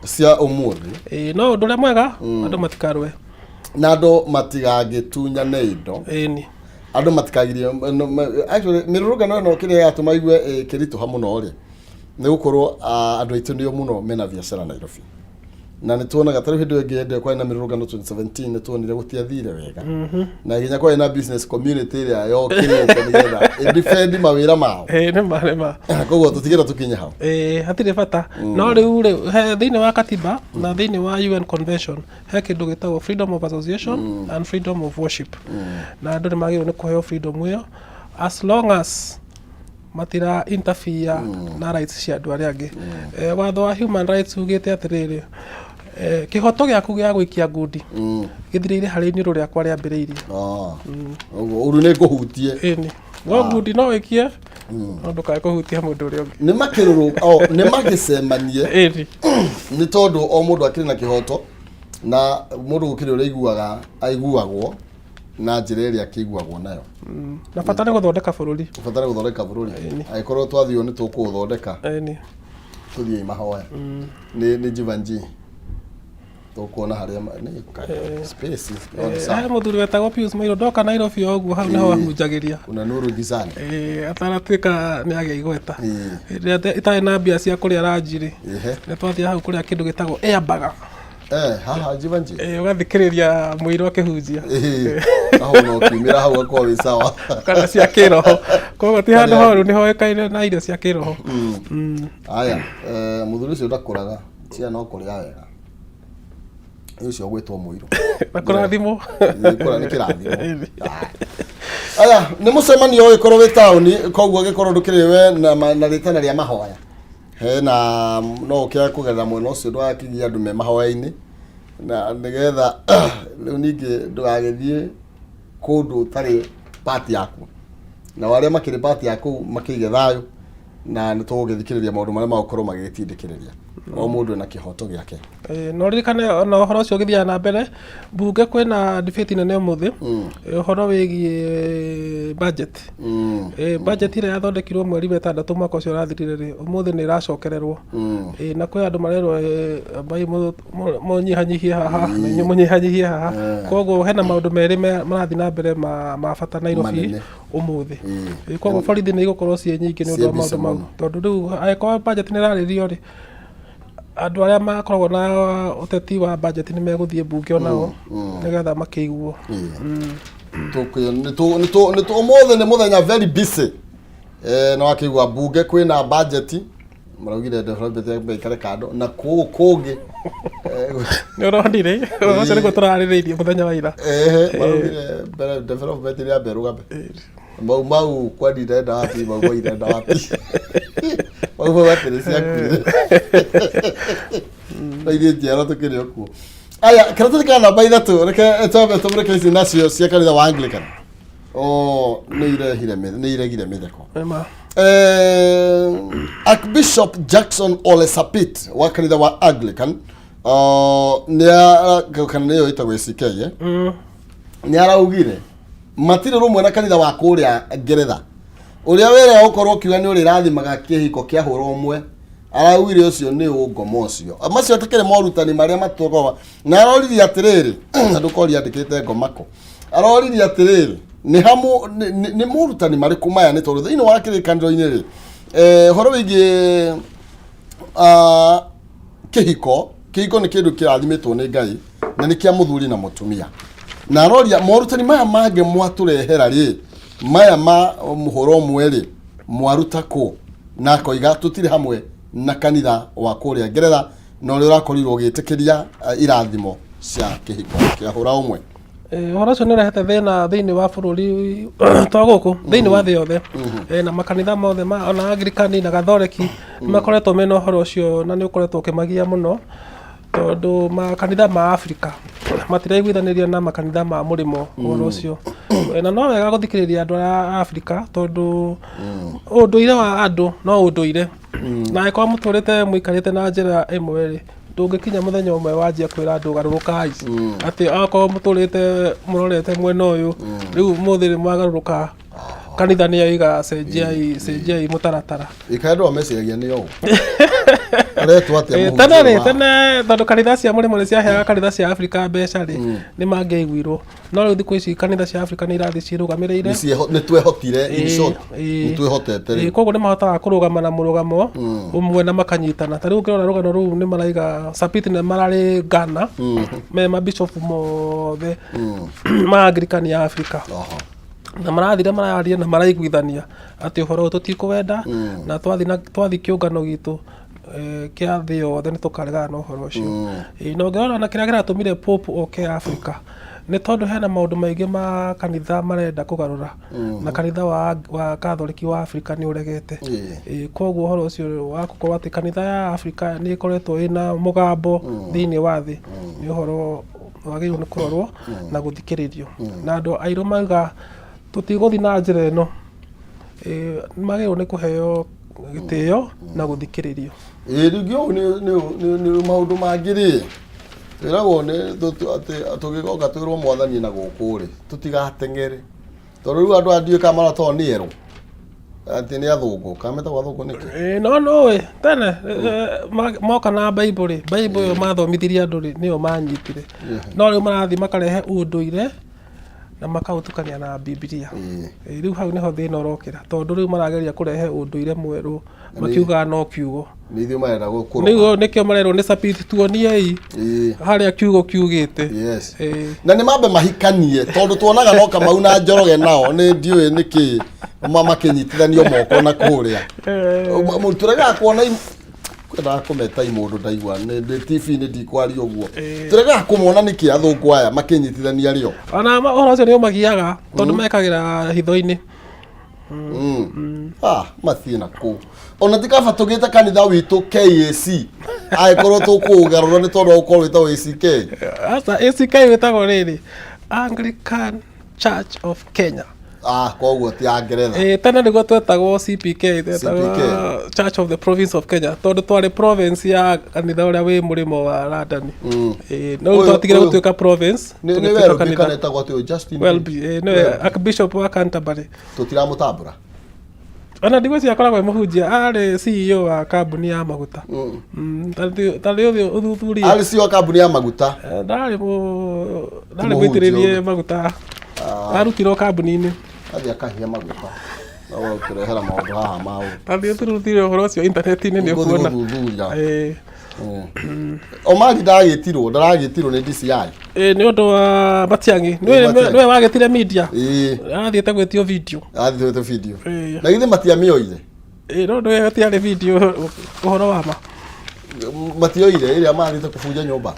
[SPEAKER 1] cia ũmũthĩ.
[SPEAKER 2] No ũndũ ũrĩa mwega, andũ matikarũe.
[SPEAKER 1] Na andũ matigagĩtunyane indo.
[SPEAKER 2] Ĩni.
[SPEAKER 1] Andũ matikagirie actually mĩrũrũngano ĩno kĩrĩa yatũma igue ĩkĩritũha mũno rĩ, nĩ gũkorwo andũ aitũ nĩo mũno mena biacara Nairobi. Na nĩ tuonaga ta rĩu hĩndĩ ĩyo ĩngĩ hĩndĩ ĩyo kwarĩ na mĩrũrũngano 2017 nĩ tuonire gũtiathire wega. Na nginya kwarĩ na business community ĩrĩa yokĩrĩte nĩgetha ĩ-defend mawĩra mao.
[SPEAKER 2] Nĩ ma nĩ ma.
[SPEAKER 1] Koguo tũtigĩra tũkinye hau.
[SPEAKER 2] Hatirĩ bata. No rĩu rĩ, he thĩinĩ wa katiba na thĩinĩ wa UN convention he kĩndũ gĩtagwo freedom of association and freedom of worship. Na andũ nĩ magĩrĩirwo nĩ kũheo freedom ĩyo as long as matira interfere na rights cia andũ arĩa angĩ. Watho wa human rights ugĩte atĩrĩrĩ, kĩhoto gĩaku gĩa gũikia ngundi gĩthirĩire harĩa iniũrũ rĩakwa rĩambĩrĩirie.
[SPEAKER 1] Ũguo ũru nĩ ngũhutie.
[SPEAKER 2] Ĩni. No ngundi no wĩkie, no ndũkae kũhutia mũndũ ũrĩa ũngĩ.
[SPEAKER 1] Nĩ makĩrũrũ, oh, nĩ magĩcemanie.
[SPEAKER 2] Ĩni.
[SPEAKER 1] Nĩ tondũ o mũndũ akĩrĩ na kĩhoto na mũndũ gũkĩrĩ ũrĩa aiguaga aiguagwo na njĩra ĩrĩa akĩiguagwo nayo.
[SPEAKER 2] Na bata nĩ gũthondeka bũrũri.
[SPEAKER 1] Bata nĩ gũthondeka bũrũri. Angĩkorwo twathiĩ nĩ tũkũũthondeka.
[SPEAKER 2] Ĩni.
[SPEAKER 1] Tũthiĩ mahoya. Nĩ Jivanji. Tũkuona harĩa nĩ space.
[SPEAKER 2] He mũthuri wetagwo Pius Mairo ndoka Nairobi o ũguo hau nĩho ahunjagĩria.
[SPEAKER 1] Kuna nuru gizani.
[SPEAKER 2] Atanatuĩka nĩ agĩa igweta. Rĩrĩa itarĩ na mbia cia kũrĩa ranji rĩ, nĩ twathiaga hau kũrĩa kĩndũ gĩtagwo air burger.
[SPEAKER 1] Haha Jivanji.
[SPEAKER 2] Ũgathikĩrĩria mũirũ akĩhunjia.
[SPEAKER 1] Hau no kiumĩra hau akorwo wĩ sawa.
[SPEAKER 2] Kana cia kĩroho. Koguo ti handũ horu nĩ hoĩkaine na irio cia kĩroho.
[SPEAKER 1] Aya, mũthuri ũcio ndakũraga, cia no kũrĩa wega. Ũcio ũgwĩtwo mũirũ.
[SPEAKER 2] Na kũrathimwo.
[SPEAKER 1] Kũra nĩ kĩrathimo. Aya, nĩ mũcemanio ũgĩkorwo wĩ taũni, koguo ũgĩkorwo ndũkĩrĩ we na rĩtana rĩa mahoya. Hena no ũkĩage kũgerera mwena ũcio ndũgakĩgie andũ me mahoya-inĩ na nĩgetha rĩu ningĩ ndũgagĩthiĩ kũndũ ũtarĩ part yaku. Nao arĩa makĩrĩ part ya kũu makĩige thayũ na nĩ tũgũgĩthikĩrĩria maũndũ marĩa magũkorwo magĩgĩtindĩkĩrĩria. O mũndũ ena kĩhoto gĩake.
[SPEAKER 2] Na ũririkane ona ũhoro ũcio ũgĩthiaga na mbere, mbunge kwĩna debate nene ũmũthĩ, ũhoro wĩgiĩ budget. Budget ĩrĩa yathondekirwo mweri wa ĩtandatũ mwaka ũcio ũrathirire rĩ, ũmũthĩ nĩ ĩracokererwo. Na kwĩ andũ marerwo ambai mũnyihanyihie haha na inyuĩ mũnyihanyihie haha. Koguo hena maũndũ merĩ marathiĩ na mbere ma bata Nairobi
[SPEAKER 1] Manene.
[SPEAKER 2] ũmũthĩ. Koguo borithi nĩ igũkorwo ciĩ nyingĩ nĩ ũndũ
[SPEAKER 1] Ciĩ
[SPEAKER 2] wa
[SPEAKER 1] busy
[SPEAKER 2] maũndũ mau,
[SPEAKER 1] mũno.
[SPEAKER 2] tondũ rĩu angĩkorwo budget nĩ ĩrarĩrĩrio rĩ, andũ arĩa makoragwo na ũteti wa budget nĩ megũthiĩ mbunge onao nĩgetha makĩiguo.
[SPEAKER 1] Ũmũthĩ nĩ mũthenya very busy. Na wakĩigua mbunge kwĩna budget, maraugire development ya ikare kando na kũu kũngĩ
[SPEAKER 2] Nĩ ũronire ũhoro ũcio nĩguo tũrarĩrĩirie mũthenya wa ira.
[SPEAKER 1] Ehe, maraugire mbere development ĩrĩa mbere rũgambe mau mau kwani irenda wapi, mau mau irenda wapi, mau mau atĩrĩ ciakuire na ithuĩ njiarwa tũkĩrĩ o kuo. Aya, karatathi ka namba 3, reke twambe tũmũrĩke ici nacio cia kanitha wa Anglican. O nĩ iregire mĩtheko.
[SPEAKER 2] Ema.
[SPEAKER 1] Archbishop Jackson Ole Sapit wa kanitha wa Anglican, nĩ kana nĩyo ĩtagwo ACK, eh? Nĩ araugire matirĩ rũmwe na kanitha wa kũrĩa Ngeretha ũrĩa wĩrega gũkorwo ũkiuga nĩ ũrĩrathimaga kĩhiko kĩa hũra ũmwe. Araugire ũcio nĩ ũngoma, ũcio macio atakĩrĩ morutani marĩa matũkorwa, na aroririe atĩrĩrĩ, andũ koria andĩkĩte ngomako, aroririe atĩrĩrĩ, nĩ hamu nĩ morutani marĩkũ maya, nĩ tondũ thĩinĩ wa kĩrĩkanĩro-inĩ rĩ, ũhoro wĩgiĩ kĩhiko, kĩhiko nĩ kĩndũ kĩrathimĩtwo nĩ Ngai na nĩ kĩa mũthuri na mũtumia, na aroria morutani maya mangĩ mwatũrehera rĩ, maya ma mũhũro ũmwe rĩ, mwaruta kũ? Na akoiga tũtirĩ hamwe na kanitha wa kũrĩa Ngeretha na ũrĩa ũrakorirwo ũgĩtĩkĩria irathimo cia kĩhiko kĩa hũra ũmwe.
[SPEAKER 2] Ũhoro ũcio nĩ ũrehete thĩna thĩinĩ wa bũrũri to gũkũ, thĩinĩ wa thĩ yothe. Na makanitha mothe ma ona Anglikani na Gathoreki nĩ makoretwo mena ũhoro ũcio, na nĩ ũkoretwo ũkĩmagia mũno, tondũ makanitha ma Afrika matiraiguithanĩria na makanitha ma mũrĩmo ũhoro ũcio. Na no wega gũthikĩrĩria andũ a Afrika, tondũ ũndũire wa andũ no ũndũire, na angĩkorwo mũtũrĩte mũikarĩte na njĩra ĩmwe rĩ, ndũngĩkinya mũthenya ũmwe wanjia kwĩra andũ garũrũkai, atĩ okorwo mũtũrĩte mũrorete mwena ũyũ, rĩu mũthĩ nĩ mwagarũrũka, kanitha nĩ yoiga cenjiai, cenjiai mũtaratara.
[SPEAKER 1] Ĩkaĩ andũ meciragia nĩ ũũ aretwo atĩa mũhunjia
[SPEAKER 2] Tene rĩ, tene tondũ kanitha cia mũrĩmo nĩ ciaheaga kanitha cia Afrika mbeca rĩ, nĩ mangĩaiguirwo, no rĩu thikũ ici kanitha cia Afrika nĩ irathiĩ ciĩrũgamĩrĩire.
[SPEAKER 1] Nĩ twehotire, in short, nĩ twĩhotete rĩu.
[SPEAKER 2] Koguo nĩ mahotaga kũrũgama na mũrũgamo ũmwe na makanyitana. Ta rĩu ũngĩrora rũgano rũu, nĩ maraiga Sapit nĩ mararĩ Ghana me mabishopu mothe ma Anglican ya Afrika, na marathire mararia na maraiguithania atĩ ũhoro ũyũ tũtikũwenda, na twathiĩ na twathiĩ kĩũngano gitũ kĩa thĩ yothe nĩ tũkaregana na ũhoro ũcio. Na ũngĩrora na kĩrĩa kĩratũmire Pope oke Africa nĩ tondũ hena maũndũ maingĩ ma kanitha marenda kũgarũra, na kanitha wa Katholiki wa Afrika nĩ ũregete. Koguo ũhoro ũcio wa gũkorwo atĩ kanitha ya Afrika nĩ ĩkoretwo ĩna mũgambo thĩinĩ wa thĩ nĩ ũhoro wagĩrĩirwo nĩ kũrorwo na gũthikĩrĩrio, na andũ airũ mauga tũtigũthiĩ na njĩra ĩno, nĩ magĩrĩirwo nĩ kũheo gĩtĩo na gũthikĩrĩrio.
[SPEAKER 1] Ĩĩ, rĩngĩ ũũ nĩ maũndũ mangĩ rĩ, twĩragwo nĩ atĩ tũgĩgoka twĩrwo mwathani na gũkũ rĩ, tũtigateng'ere, tondũ rĩu andũ aya ndiũĩ kana maratoo nĩ erũ, atĩ nĩ athũngũ, kana metagwo athũngũ nĩkĩ?
[SPEAKER 2] No nũĩ tene moka na Bible rĩ, Bible ĩyo mathomithirie andũ rĩ, nĩyo manyitire, no rĩu marathiĩ makarehe ũndũire na makaũtukania na Bibilia. Rĩu hau nĩho thĩna ũrokĩra, tondũ rĩu marageria kũrehe ũndũire mwerũ makiugaga no kiugo.
[SPEAKER 1] Nĩ ithuĩ marenda gũkũrũga.
[SPEAKER 2] Nĩguo nĩkĩo marerwo nĩ Sapit, tuoniei harĩa kiugo kiugĩte.
[SPEAKER 1] Na nĩ mambe mahikanie, tondũ tuonaga no Kamau na Njoroge, nao nĩ ndiũĩ nĩkĩ makĩnyitithanio moko na kũrĩa. Tũregaga kuona kwendaga kũmeta imũndũ, ndaigua nĩ TV-inĩ, ndikwaria ũguo, tũregaga kũmona nĩkĩ athũngũ aya makĩnyitithania rĩo.
[SPEAKER 2] Ona ũhoro ũcio nĩ ũmagiaga tondũ mekagĩra hitho-inĩ.
[SPEAKER 1] Ah, mathiĩ na kũu, ona ti kaba tũgĩte kanitha witũ KAC, angĩkorwo tũkũũgarũra nĩ tondũ wa gũkorwo wĩtagwo ACK.
[SPEAKER 2] Aca, ACK wĩtagwo rĩrĩ, Anglican Church of Kenya.
[SPEAKER 1] Ah, koguo ti ya Ngeretha.
[SPEAKER 2] Ĩĩ, tene nĩguo twetagwo CPK, twetagwo
[SPEAKER 1] CPK.
[SPEAKER 2] Church of the Province of Kenya, tondũ twarĩ province ya kanitha ũrĩa wĩ mũrĩmo wa London. Ĩĩ, no rĩu
[SPEAKER 1] Ũyũ-
[SPEAKER 2] twatigire
[SPEAKER 1] ũyũ-
[SPEAKER 2] gũtuĩka province,
[SPEAKER 1] Nĩ nĩ
[SPEAKER 2] tũgĩtuĩka
[SPEAKER 1] Welby
[SPEAKER 2] kanitha.
[SPEAKER 1] kana etagwo atĩ ũyũ Justin.
[SPEAKER 2] Welby, ĩĩ, nĩwe Archbishop wa Canterbury.
[SPEAKER 1] Tũtiramũtambũra.
[SPEAKER 2] Ona ndigwĩciria akoragwo e mũhunjia, arĩ CEO wa kambuni ya maguta. Ta rĩu ũthiĩ ũthuthurie.
[SPEAKER 1] Arĩ CEO wa kambuni ya maguta.
[SPEAKER 2] Eh, ndarĩ ndarĩ
[SPEAKER 1] Mũhunjia
[SPEAKER 2] mũitĩrĩrie
[SPEAKER 1] ũyũ.
[SPEAKER 2] maguta. Arutirwo kambuni-inĩ.
[SPEAKER 1] Athiĩ akahia maguta. Na ũkĩrehera maũndũ haha ma ũũ.
[SPEAKER 2] Ta thiĩ ũthuthurie ũhoro ũcio intaneti-inĩ nĩ
[SPEAKER 1] Ngũthiĩ
[SPEAKER 2] ũkuona.
[SPEAKER 1] gũthuthuria.
[SPEAKER 2] Ĩĩ.
[SPEAKER 1] Omari ndagĩtirwo, ndaragĩtirwo nĩ DCI.
[SPEAKER 2] Ĩĩ, nĩ ũndũ wa Matiang'i. Nĩwe
[SPEAKER 1] Matiang'i.
[SPEAKER 2] nĩwe wagĩtire media.
[SPEAKER 1] Ĩĩ,
[SPEAKER 2] Arathiĩte gwĩtio video.
[SPEAKER 1] athĩte video.
[SPEAKER 2] Ĩĩ.
[SPEAKER 1] Na githĩ matiamĩoire?
[SPEAKER 2] Ĩĩ, no nĩwe gũtiarĩ video ũhoro wa ma.
[SPEAKER 1] Matioire ĩrĩa mathiĩte kũbunja nyũmba.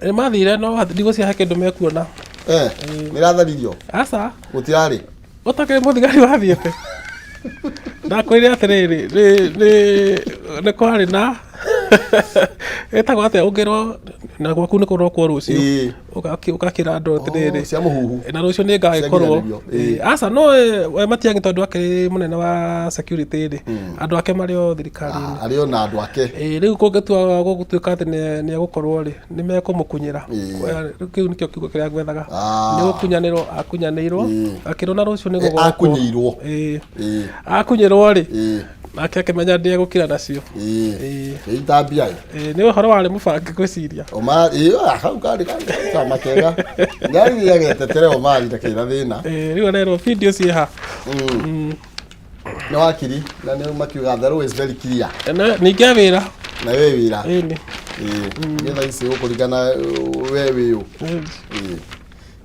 [SPEAKER 2] Ĩĩ, mathire no ndigwĩciria he kĩndũ mekuona.
[SPEAKER 1] Eh, nĩratharirio.
[SPEAKER 2] Aca.
[SPEAKER 1] Gũtirarĩ.
[SPEAKER 2] Ũtakĩrĩ mũthigari wathiĩte. Ndakwĩrire atĩrĩrĩ, nĩ kwarĩ na ĩtagwo atĩa ũngĩrwo na gwaku nĩ kũrokwo rũciũ.
[SPEAKER 1] Ĩĩ.
[SPEAKER 2] Ũgakĩra andũ atĩrĩrĩ.
[SPEAKER 1] Oh, cia mũhuhu.
[SPEAKER 2] Na rũciũ nĩ ngagĩkorwo.
[SPEAKER 1] Cia nginyanĩrio, ĩĩ.
[SPEAKER 2] Aca no we Matiang'i tondũ akĩrĩ mũnene wa security rĩ, andũ ake marĩ o thirikari-inĩ.
[SPEAKER 1] Arĩ o na andũ ake.
[SPEAKER 2] Ĩĩ, rĩu kũngĩtua gũgũtuĩka atĩ nĩ egũkorwo rĩ, nĩ mekũmũkunyĩra.
[SPEAKER 1] Ĩĩ.
[SPEAKER 2] Kĩu nĩkĩo kiugo kĩrĩa ngwethaga.
[SPEAKER 1] Ah.
[SPEAKER 2] Nĩ gũkunyanĩrwo akunyanĩirwo,
[SPEAKER 1] Ĩĩ.
[SPEAKER 2] akĩrwo na rũciũ nĩ
[SPEAKER 1] Ĩ,
[SPEAKER 2] gũgokwo.
[SPEAKER 1] akunyĩirwo.
[SPEAKER 2] Ĩĩ.
[SPEAKER 1] Ĩĩ.
[SPEAKER 2] Akunyĩrwo rĩ,
[SPEAKER 1] Ĩĩ.
[SPEAKER 2] nake akĩmenya ndĩegũkira nacio.
[SPEAKER 1] Ĩĩ.
[SPEAKER 2] Ĩĩ.
[SPEAKER 1] Ĩitambia ĩ.
[SPEAKER 2] Ĩĩ, nĩ ũhoro warĩ mũbange ngwĩciria.
[SPEAKER 1] Omari, ĩĩ, ah, hau karĩ karĩ kama kega. Ngari agetetere Omari ndakĩrĩ na thĩna.
[SPEAKER 2] Ĩĩ, rĩu arerwo video ciĩ ha.
[SPEAKER 1] Nĩ wakiri na nĩ makiuga the law is very clear.
[SPEAKER 2] Na ningĩ e wĩra.
[SPEAKER 1] Na we wĩra.
[SPEAKER 2] Ĩĩ nĩ.
[SPEAKER 1] Ĩĩ. Nĩ thaa ici ũkũringana we wĩ ũ. Ĩĩ.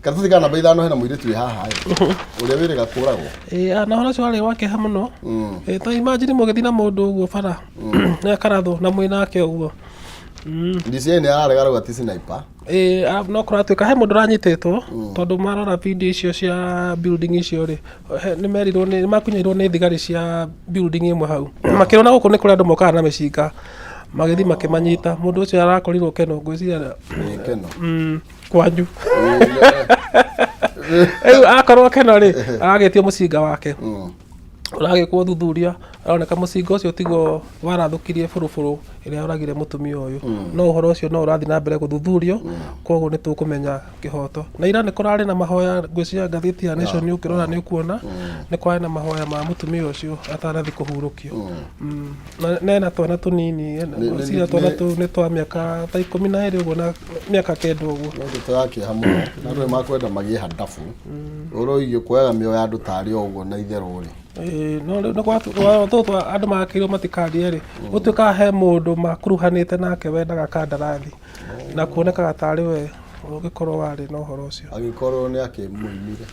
[SPEAKER 1] Karatathi ka namba 5 hena mũirĩtu wĩ haha ĩ. Ũrĩa wĩrĩga kũragwo.
[SPEAKER 2] Ĩĩ, na ũhoro ũcio warĩ wa kĩeha mũno. Ĩĩ, ta imagine mũgĩthiĩ na mũndũ ũguo bara na akarathwo na mwĩ nake ũguo.
[SPEAKER 1] DCI nĩ ararega rauga ti sniper.
[SPEAKER 2] Ĩĩ, no kũratuĩka he mũndũ ũranyitĩtwo tondũ marora video icio cia building icio rĩ, nĩ merirwo nĩ makunyĩirwo nĩ thigari cia building ĩmwe hau. Makĩrwo na gũkũ nĩ kũrĩ andũ mokaga na mĩcinga magĩthiĩ makĩmanyita. Mũndũ ũcio arakorirwo Keno ngwĩciria
[SPEAKER 1] Ĩĩ, Keno.
[SPEAKER 2] Kwanyu. Rĩu akorwo Keno rĩ, aragĩtio mũcinga wake. Ũragĩkwo ũthuthuria, aroneka mũcinga ũcio tiguo warathũkirie bũrũbũrũ ĩrĩa yoragire mũtumia ũyũ. No ũhoro ũcio no ũrathiĩ na mbere gũthuthurio, koguo nĩ tũkũmenya kĩhoto. Na ira nĩ kũrarĩ na mahoya, ngwĩciria ngathĩti ya Nation ũkĩrora nĩ ũkuona, nĩ kwarĩ na mahoya ma mũtumia ũcio atanathiĩ kũhurũkio. Na ena twana tũnini, ngwĩciria twana tũu nĩ twa mĩaka ta 12 ũguo na mĩaka 9 ũguo.
[SPEAKER 1] Nĩ ndeto ya kĩeha mũno. Na andũ nĩ makwenda magĩe handabu. Ũroigio kuoyaga mĩoyo ya andũ tarĩ o ũguo na itherũ rĩ.
[SPEAKER 2] Ĩĩ, no rĩu nĩ tũtũ andũ makĩirwo matikarie rĩ, gũtuĩkaga he mũndũ makuruhanĩte nake wendaga kandarathi na kuonekaga tarĩ we ũngĩkorwo warĩ na ũhoro ũcio.
[SPEAKER 1] Agĩkorwo nĩ akĩmũimire.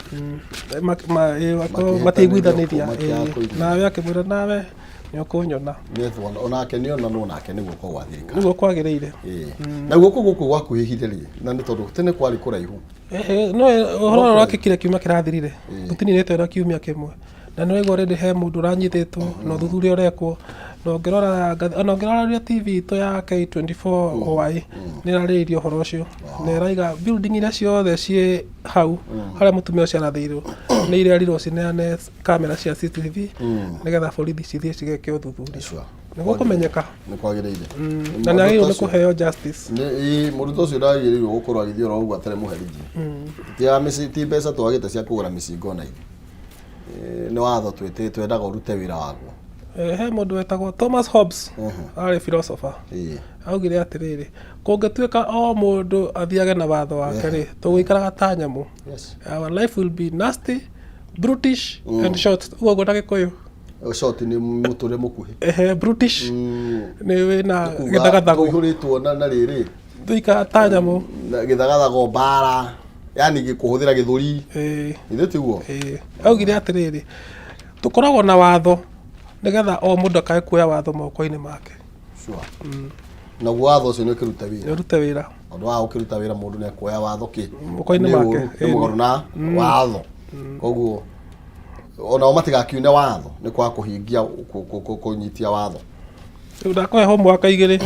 [SPEAKER 2] Ĩĩ, matiiguithanĩria, ĩĩ, nawe akĩmwĩra nawe nĩ ũkũnyona.
[SPEAKER 1] Nĩethwo onake nĩ onanwo nake nĩ guoko gwa thirikari.
[SPEAKER 2] Nĩguo kwagĩrĩire.
[SPEAKER 1] Ĩĩ. Na guoko gũkũ gwakuhĩhire rĩ, na nĩ tondũ tene kwarĩ kũraihu.
[SPEAKER 2] Ehe, no ũhoro ũrĩa ũrakĩkire kiumia kĩrathirire, tũtininĩte ona kiumia kĩmwe. Na nĩ waigua already he mũndũ ũranyitĩtwo na ũthuthuria ũrekwo. Na ũngĩrora ona ũngĩrora ũrĩa TV itũ ya K24 OI nĩ ĩrarĩrĩirie ũhoro ũcio. Na ĩraiga building iria ciothe ciĩ hau harĩa mũtumia ũcio arathĩirwo nĩ irerirwo cineane kamera cia CCTV nĩgetha borithi cithiĩ cigeke ũthuthuria.
[SPEAKER 1] Sure.
[SPEAKER 2] Nĩguo kũmenyeka.
[SPEAKER 1] Nĩ kwagĩrĩire.
[SPEAKER 2] Na nĩ agĩrĩirwo nĩ kũheo justice.
[SPEAKER 1] Mũrutwo ũcio ndagĩrĩirwo gũkorwo agĩthiĩ oro ũguo atarĩ mũherithie. Ti ya mĩci ti mbeca twagĩte cia kũgũra mĩcinga ona ithuĩ. Nĩ watho twĩtĩ twendaga ũrute wĩra waguo.
[SPEAKER 2] He mũndũ wetagwo Thomas Hobbes, arĩ philosopher. Augire atĩrĩrĩ, kũngĩtuĩka o mũndũ athiage na watho wake rĩ, tũgũikaraga ta nyamũ. Our life will be nasty, brutish and short. Ũguo ũguo na Gĩkũyũ.
[SPEAKER 1] Short nĩ mũtũrĩre mũkuhĩ.
[SPEAKER 2] Ehe, brutish nĩ wĩna gĩthagathago.
[SPEAKER 1] Tũihũrĩtwo na rĩrĩ.
[SPEAKER 2] Tũikaraga ta nyamũ.
[SPEAKER 1] Na gĩthagathago mbara. Yani kũhũthĩra gĩthũri. Ithuĩ tiguo?
[SPEAKER 2] Ĩĩ. Augire atĩrĩrĩ, tũkoragwo na watho nĩgetha o mũndũ akae kuoya watho moko-inĩ make.
[SPEAKER 1] Sure. Naguo watho ũcio nĩ ũkĩruta wĩra.
[SPEAKER 2] Nĩ ũrute wĩra.
[SPEAKER 1] Tondũ wa ũkĩruta wĩra mũndũ nĩ ekuoya watho kĩ?
[SPEAKER 2] Moko-inĩ
[SPEAKER 1] Nĩ
[SPEAKER 2] make.
[SPEAKER 1] ũru, nĩ mũgarũ na watho. Koguo onao matigakiune watho nĩ kwaga kũhingia kũnyitia watho.
[SPEAKER 2] Rĩu ndakũhe homework igĩrĩ.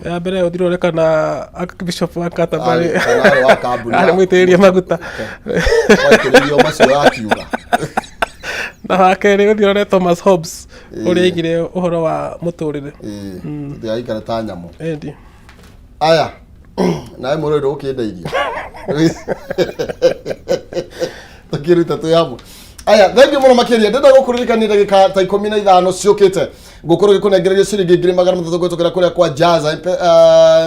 [SPEAKER 2] Ya mbere ũthiĩ ũrore kana Archbishop wa Canterbury
[SPEAKER 1] Arĩ- kana arĩ wa kambuni
[SPEAKER 2] arĩ mũitĩrĩrie maguta.
[SPEAKER 1] Waitĩrĩrio macio akiuga.
[SPEAKER 2] Na wa kerĩ ũthiĩ ũrore Thomas Hobbes ũrĩa aigire ũhoro wa mũtũrĩre.
[SPEAKER 1] Ĩĩ, tũtigaikare ta nyamũ.
[SPEAKER 2] Ĩndi.
[SPEAKER 1] Aya, nawe mũrũ ndũgũkĩenda irio. Tũkĩruta twĩ hamwe. Aya, thengiũ mũno makĩria. Ndĩrenda gũkũririkania ndagĩka ta 15 ciũkĩte ngũkorwo gĩkũnengereria ciringi 300,000 kũhĩtũkĩra kũrĩa kwa Jaza.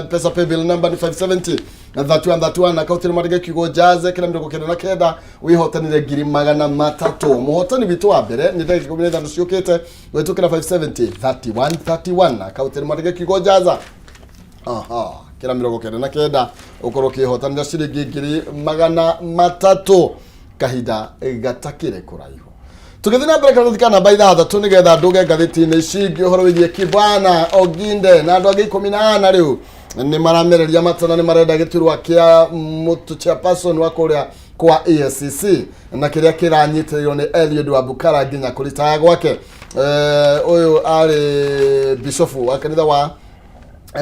[SPEAKER 1] Mpesa paybill number nĩ 570 na 31 31 akaunti nĩ mandĩke kiugo Jaza kĩra 99 wĩhotanire 300,000. Mũhotani witũ wa mbere nĩ ndagĩka 15 ciũkĩte kũhĩtũkĩra 570 31 31 akaunti nĩ mandĩke kiugo Jaza. Aha, kĩra 99 ũkorwo ũkĩhotanĩra ciringi 300,000 kahinda gatakĩrĩ kũraihu. Tũgĩthiĩ na mbere karatathi ka namba 6 nĩgetha ndũge ngathĩti-inĩ ici ingĩ ũhoro wĩgiĩ Kibwana Oginde na andũ angĩ 14 rĩu nĩ maramereria matana nĩ marenda gĩturwa kĩa mũtu chairperson wa kũrĩa kwa EACC na kĩrĩa kĩranyitĩrĩirwo nĩ Eliud Wabukala nginya kũritaya gwake. Ũyũ arĩ bishofu wa kanitha wa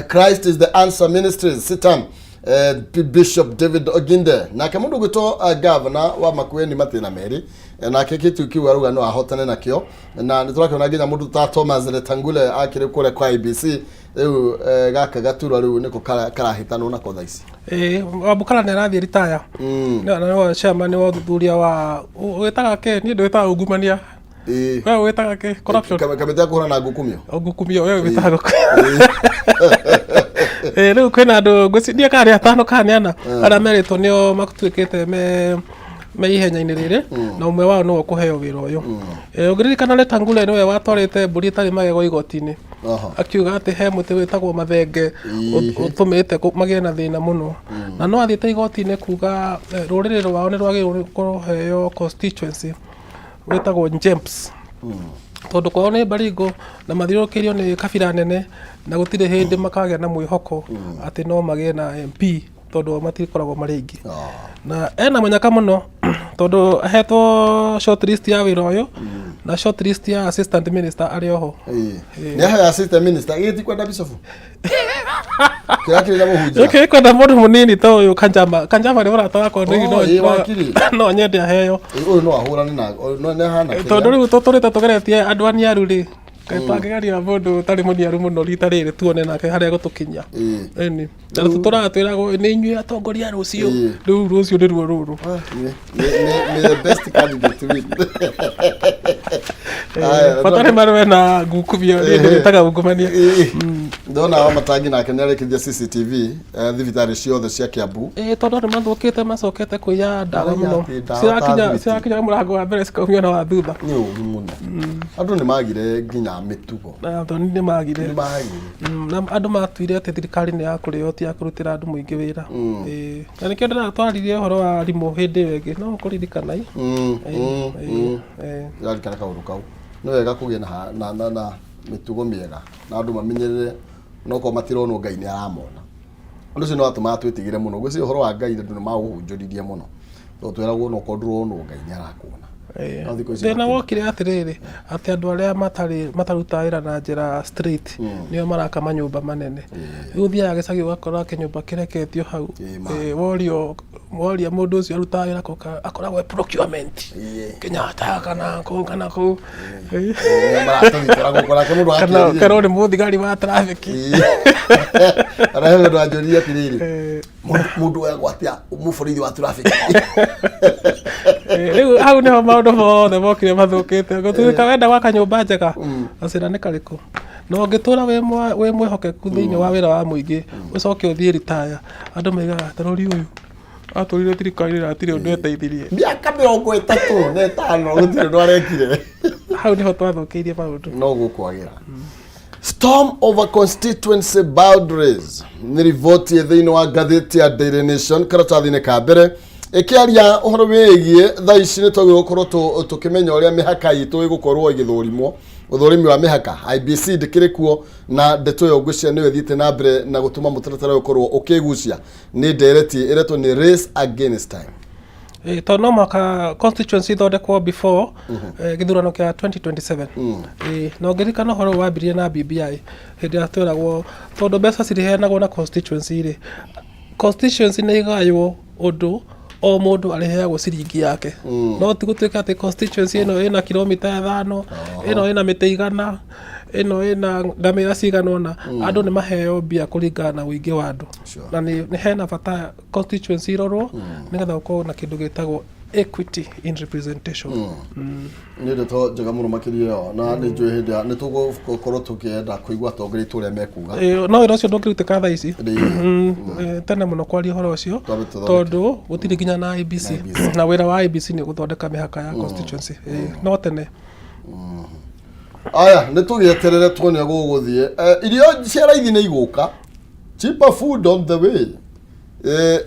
[SPEAKER 1] Christ is the Answer Ministries Sitam, Bishop David Oginde nake mundu gwitwo governor wa Makueni Matina Meri, nake kitu kiu arauga no ahotane nakio na nĩ tũrakĩona nginya mũndũ ta Thomas Letangule akĩrĩ kũrĩa kwa IBC rĩu, gaka gaturwa rĩu nĩko karahĩtanwo nako thaa ici.
[SPEAKER 2] Ĩĩ, Wabukala nĩ arathiĩ ritaya. Na nĩwe chairman wa ũthuthuria wa wĩtaga kĩ niĩ ndwĩtaga ungumania. We wĩtaga kĩ corruption?
[SPEAKER 1] Kamĩtĩ ya kũhũrana na ngukumio.
[SPEAKER 2] Ngukumio we wĩtaga. Ĩĩ, rĩu kwĩna andũ ngwĩciria kana nĩ atano kana nĩ ana arĩa merĩtwo nĩo matuĩkĩte me ihenya-inĩ rĩrĩ na ũmwe wao nĩwe ũkũheo wĩra ũyũ. Ũngĩririkana Letangule nĩwe watwarĩte mbũri ĩtarĩ magego igoti-inĩ akiuga atĩ he mũtĩ wĩtagwo mathenge ũtũmĩte magĩe na thĩna mũno na no athiĩte igoti-inĩ kuga rũrĩrĩ rwao nĩ rwagĩrĩirwo nĩ kũheo constituency wĩtagwo Njemps tondũ kwao nĩ Baringo na mathiũrũrũkĩirio nĩ kabira nene na gũtirĩ hĩndĩ makagĩa na mwĩhoko atĩ no magĩe na MP tondũ o matikoragwo marĩ aingĩ. Na ena mũnyaka mũno tondũ ahetwo short list ya wĩra ũyũ na short list ya assistant minister arĩ oho.
[SPEAKER 1] Nĩ aheo assistant minister gĩgĩti kwenda bishofu kĩrĩa kĩrĩ na mũhunjia.
[SPEAKER 2] Gĩkĩ kwenda mũndũ mũnini ta ũyũ Kanjama. Kanjama nĩ mũrata wakwa.
[SPEAKER 1] Oh, ĩĩ, wakiri.
[SPEAKER 2] No nyende aheo.
[SPEAKER 1] Ũyũ no ahũrane na no nĩ ahana kĩrĩa.
[SPEAKER 2] Tondũ rĩu tũtũrĩte tũgeretie andũ aniaru rĩ, kaĩ tangĩgeria mũndũ ũtarĩ mũniaru mũno rita rĩrĩ tuone nake harĩa egũtũkinyia. Ĩni. Na tũtũraga twĩragwo nĩ inyuĩ atongoria a rũciũ. Rĩu rũciũ nĩruo rũrũ.
[SPEAKER 1] Ah, nĩ the best candidate to win. Aya,
[SPEAKER 2] Bata nĩ marũe na ngukumio, niĩ ndĩrĩtaga ungumania.
[SPEAKER 1] Ĩĩ. Ndona wa matangi nake nĩ arekithia CCTV thibitarĩ ciothe cia Kiambu.
[SPEAKER 2] Ĩĩ, tondũ andũ mathũkĩte macokete kũiya ndawa
[SPEAKER 1] Maraiya
[SPEAKER 2] mũno.
[SPEAKER 1] atĩ ndawa ta
[SPEAKER 2] Cirakinya
[SPEAKER 1] thwiti.
[SPEAKER 2] cirakinya mũrango wa mbere cikaumio na wa thutha.
[SPEAKER 1] Nĩ ũru mũno. Andũ nĩ magire nginya mĩtugo.
[SPEAKER 2] Na thoni nĩ magire.
[SPEAKER 1] Nĩ magire.
[SPEAKER 2] Na andũ matuire atĩ thirikari nĩ ya kũrĩo ti ya kũrutĩra andũ mũingĩ wĩra. Ĩĩ. Na nĩkĩo ndĩratwaririe ũhoro wa arimũ hĩndĩ ĩyo ĩngĩ no ũkũririkana i. Ĩĩ, ĩĩ.
[SPEAKER 1] Ndĩraririkana kaũndũ kau. Nĩ wega kũgĩa na mĩtugo mĩega na andũ mamenyerere nokorwo matironwo Ngai nĩ aramona. Ũndũ ũcio nĩ watũmaga twĩtigĩre mũno. Ngwĩciria ũhoro wa Ngai andũ nĩ maũhunjũririe mũno. Tondũ tweragwo no korwo ndũronwo Ngai nĩ arakuona. No thikũ ici
[SPEAKER 2] Thĩna
[SPEAKER 1] matirĩ.
[SPEAKER 2] wokire atĩrĩrĩ atĩ andũ arĩa matarĩ matarutaga wĩra na njĩra straight nĩo maraka manyũmba manene. Rĩu ũthiaga gĩcagi ũgakora kĩnyũmba kĩreketio hau.
[SPEAKER 1] Ma.
[SPEAKER 2] Worio woria mũndũ ũcio arutaga wĩra kũ akoragwo e procurement. Kenyatta kana kũ kana kũ.
[SPEAKER 1] Maratũgitĩra gũkũ nake mũndũ
[SPEAKER 2] Kana
[SPEAKER 1] akĩũria.
[SPEAKER 2] kana nĩ mũthigari wa traffic.
[SPEAKER 1] Ona he mũndũ anjũririe atĩrĩrĩ, mũndũ oyagwo atĩa mũborithi wa traffic?
[SPEAKER 2] Rĩu hau nĩho maũndũ mothe mokire mathũkĩte. Gũtuĩka wenda gwaka nyũmba njega gacĩra nĩ karĩkũ? Na ũngĩtũra wĩ mwĩhokeku thĩinĩ wa wĩra wa mũingĩ ũcoke ũthiĩ ritaya andũ maigaga tarori ũyũ atũrire thirikari na hatirĩ ũndũ eteithirie.
[SPEAKER 1] Mĩaka 35 gũtirĩ ũndũ arekire.
[SPEAKER 2] Hau nĩho twathũkĩirie maũndũ.
[SPEAKER 1] No gũkwagĩra. Storm over constituency boundaries nĩ riboti thĩinĩ wa ngathĩti ya Daily Nation karatathi-inĩ ka mbere ĩkĩaria ũhoro wĩgiĩ thaa ici nĩ twagĩrĩirwo gũkorwo tũkĩmenya ũrĩa mĩhaka itũ ĩgũkorwo ĩgĩthũrimwo ũthũrimi wa mĩhaka. IBC ndĩkĩrĩ kuo na ndeto ĩyo ngwĩciria nĩyo ĩthiĩte na mbere na gũtũma mũtaratara ũyũ ũkorwo ũkĩgucia nĩ ndereti ĩretwo nĩ race against time.
[SPEAKER 2] Tondũ no mũhaka constituency ithondekwo before gĩthurano kĩa 2027. Na ũngĩririkana ũhoro ũyũ wambirie na BBI hĩndĩ ĩrĩa tweragwo tondũ mbeca cirĩheanagwo na constituency rĩ, constituency nĩ igaywo ũndũ o mũndũ arĩheagwo ciringi yake, no ti gũtuĩka atĩ constituency ĩno ĩna kilomita 5, ĩno ĩna mĩtĩ 100, ĩno ĩna ngamĩra cigana ũna. Andũ nĩ maheo mbia kũringana na ũingĩ wa andũ. Na nĩ hena bata constituency irorwo nĩgetha gũkorwo na kĩndũ gĩtagwo equity in representation.
[SPEAKER 1] Nĩ ndeto njega mũno makĩria ĩyo, na nĩ njũĩ hĩndĩ ya nĩ tũgũkorwo tũkĩenda kũigua atongoria aitũ ũrĩa mekuga.
[SPEAKER 2] No wĩra ũcio ndũngĩrutĩka thaa ici.
[SPEAKER 1] Rĩĩ.
[SPEAKER 2] Tene mũno kwaria ũhoro ũcio
[SPEAKER 1] Twambe tũthondeke.
[SPEAKER 2] Tondũ gũtirĩ nginya na IEBC.
[SPEAKER 1] Na IEBC.
[SPEAKER 2] Na wĩra wa IEBC nĩ gũthondeka mĩhaka ya constituency. No tene.
[SPEAKER 1] Aya, nĩ tũgĩeterere tuone gũgũthiĩ. Irio cia raithi nĩ igũka, cheaper food on the way.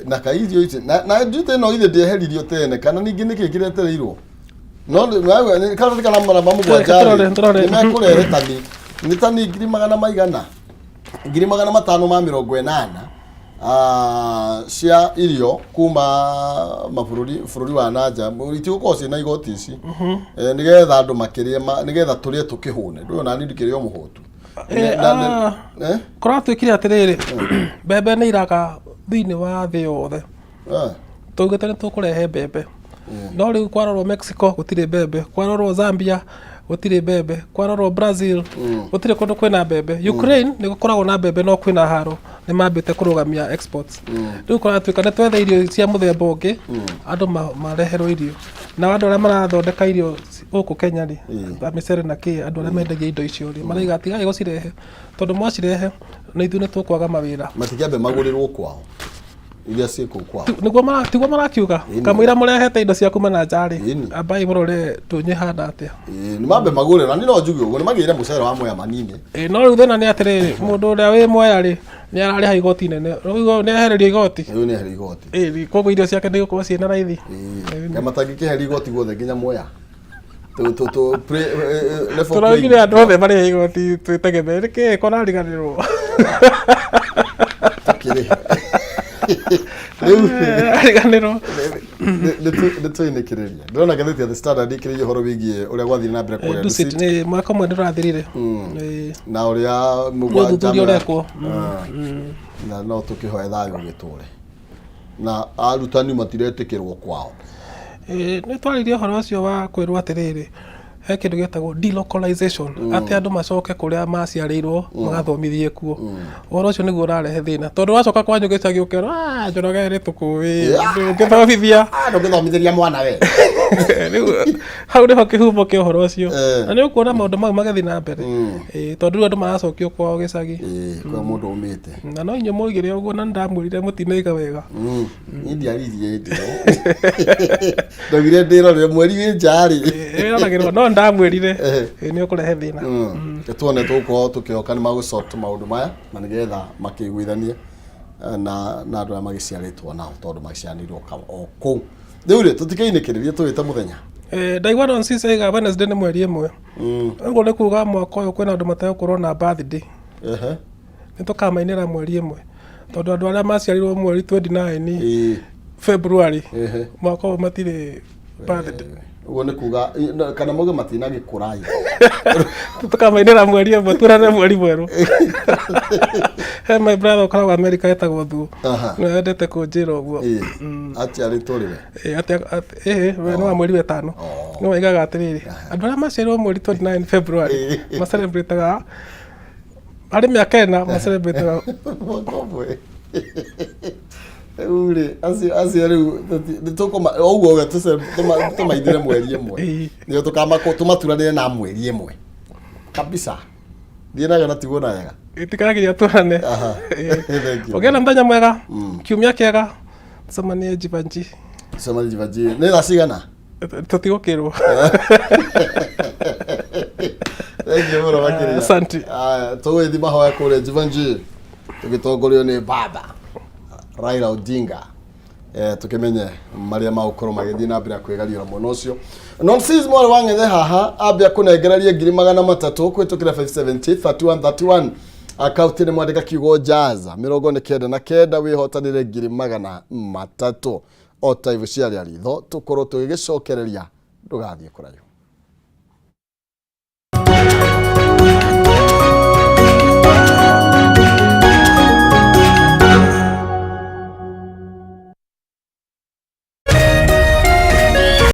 [SPEAKER 1] Na ka irio ici na nduĩte ĩno githĩ ndĩeheririo tene kana ningĩ nĩkĩ kĩretereirwo, no karatathi kana maramba 7
[SPEAKER 2] Tũrore, tũrore.
[SPEAKER 1] Nĩ mekũrehe tani, nĩ tani ngiri magana maigana, 580,000 cia irio kuma mabũrũri bũrũri wa nanja, itigũkorwo ciĩna igoti ici. Nĩgetha andũ makĩrĩe nĩgetha tũrĩe tũkĩhũne, ndũĩ ona niĩ ndikĩrĩ o mũhũtu. Eh?
[SPEAKER 2] Kũratuĩkire atĩrĩrĩ, mbembe nĩ iraga thĩinĩ wa thĩ yothe. Twaugĩte nĩ tũkũrehe mbembe, no rĩu kwarorwo Mexico gũtirĩ mbembe, kwarorwo Zambia gũtirĩ mbembe, kwarorwo Brazil gũtirĩ kũndũ kwĩna mbembe. Ukraine nĩ gũkoragwo na mbembe no kwĩna haro, nĩ mambĩte kũrũgamia exports. Rĩu kũratuĩka nĩ twethe irio cia mũthemba ũngĩ, andũ mareherwo irio, na andũ arĩa marathondeka irio gũkũ Kenya rĩ, ta mĩcere na kĩ, andũ arĩa mendagia indo icio rĩ, maraiga tigai gũcirehe tondũ mwacirehe na ithuĩ nĩ tũkwaga mawĩra.
[SPEAKER 1] Matikĩambe magũrĩrwo kwao iria ciĩ kũu kwao.
[SPEAKER 2] Nĩguo marakiuga kamũira mũrehete indo cia kuma na nja rĩ, ambai mũrore ndũnyũ ĩhana atĩa.
[SPEAKER 1] Ĩĩ, nĩ mambe magũre, na niĩ no njuge ũguo nĩ magĩre mũcere wa Mwea manini.
[SPEAKER 2] No rĩu thĩna nĩ atĩrĩrĩ, mũndũ ũrĩa wĩ Mwea rĩ, nĩ ararĩha igoti nene, rĩu nĩ ehererio igoti.
[SPEAKER 1] Rĩu nĩ eherio igoti.
[SPEAKER 2] Koguo irio ciake nĩ igũkorwo ciĩna raithi.
[SPEAKER 1] Ĩĩ, matangĩkĩheria igoti guothe nginya Mwea. Tu level
[SPEAKER 2] Tũraugire
[SPEAKER 1] playing.
[SPEAKER 2] Andũ othe marĩhe igoti twĩtegemee nĩkĩ kũrariganĩrwo.
[SPEAKER 1] Tũkĩrĩhe. Rĩu
[SPEAKER 2] Ariganĩrwo.
[SPEAKER 1] Nĩ tũinĩkĩrĩria, ndĩrona ngathĩti ya The Standard ĩkĩrĩirie ũhoro wĩgiĩ ũrĩa gwathire na mbere kũrĩa
[SPEAKER 2] Dusit
[SPEAKER 1] Dusit.
[SPEAKER 2] nĩ mwaka ũmwe ndũrathirire.
[SPEAKER 1] Na ũrĩa
[SPEAKER 2] Nĩ ũthuthuria ũrekwo.
[SPEAKER 1] Na no tũkĩhoe thayũ ũgĩtũre, na arutani matiretĩkĩrwo kwao.
[SPEAKER 2] Nĩ twaririe ũhoro ũcio wa kwĩrwo atĩrĩrĩ, he kĩndũ gĩtagwo delocalization, atĩ andũ macoke kũrĩa maciarĩirwo magathomithie kuo. Ũhoro ũcio nĩguo ũrarehe thĩna tondũ wacoka kwanyu gĩcagi ũkerwo, "Ah, Njoroge nĩ tũkũĩ ndũngĩthomithia."
[SPEAKER 1] Ah, ndũngĩthomithĩria mwana we.
[SPEAKER 2] Rĩu hau nĩho kĩhumo kĩa ũhoro ũcio. Na nĩ ũkuona maũndũ mau magĩthiĩ na mbere. Tondũ rĩu andũ maracokio kwao gĩcagi.
[SPEAKER 1] Ĩĩ, kwa mũndũ umĩte.
[SPEAKER 2] Na no inyuĩ mwoigire ũguo na nĩndamwĩrire mũtinaiga wega.
[SPEAKER 1] Niĩ ndiaririe hĩndĩ ĩyo, ndaugire ndĩrorere mweri wĩ nja rĩ.
[SPEAKER 2] Ĩroragĩrwo no ndamwĩrire nĩ ũkũrehe thĩna.
[SPEAKER 1] Tuone, tũgũkorwo tũkĩhoka nĩ magũsort maũndũ maya na nĩgetha makĩiguithanie na andũ arĩa magĩciarĩtwo nao tondũ magĩciaranĩirwo o kũu. Rĩu rĩ, tũtikĩinĩkĩrĩrie, tũwĩte mũthenya.
[SPEAKER 2] Ndaigua Don Cisse aiga Wednesday nĩ mweri 1. Ũguo nĩ kuga mwaka ũyũ kwĩna andũ mategũkorwo na birthday. Nĩ tũkamainĩra mweri 1 tondũ andũ arĩa maciarirwo mweri 29 February mwaka ũyũ matirĩ birthday.
[SPEAKER 1] Ũguo nĩ kuga kana mauge matinagĩkũra.
[SPEAKER 2] Tũkamainĩra mweri 1, twĩrane mweri mwerũ. He my brother ũkoragwo America etagwo Thuo. Nĩwe wendete kũnjĩra ũguo.
[SPEAKER 1] Aciarĩtwo rĩwe?
[SPEAKER 2] Ĩĩ, we nĩ wa mweri wa 5. Nĩwe oigaga atĩrĩrĩ, andũ arĩa maciarirwo mweri 29 February macelebrataga harĩ mĩaka 4 macelebrataga.
[SPEAKER 1] Mwaka ũmwe. Rĩu rĩ, acio rĩu nĩ tũkũma ũguo we tũmaithire mweri 1. Nĩo tũmaturanĩre na mweri 1 kabisa. Thiĩ nayo na tigwo na wega.
[SPEAKER 2] Ĩtikagiria tuonane.
[SPEAKER 1] Thank you.
[SPEAKER 2] Ũgĩe na mũthenya mwega, kiumia kĩega, tũcemanie Jivanjii.
[SPEAKER 1] Cemanie Jivanjii. Nĩ thaa cigana?
[SPEAKER 2] Tũtigũkĩrwo.
[SPEAKER 1] Thank you mũno makĩria.
[SPEAKER 2] Asante.
[SPEAKER 1] Aya, tũgũgĩthiĩ mahoya kũrĩa Jivanjii tũgĩtongorio nĩ baba Raila Odinga. Tũkĩmenye marĩa magũkorwo magĩthiĩ na mbere kwĩgariũra mwena ũcio. Nonsis mwarĩ wa ng'ethe haha ambia kũnengereria 300,000 kũhĩtũkĩra 570 31 31 akaunti nĩ mwandĩka kiugo jaza 99 wĩhotanĩre 300,000. O ta ibu cia rĩa ritho tũkorwo tũgĩgĩcokereria, ndũgathiĩ kũraihu.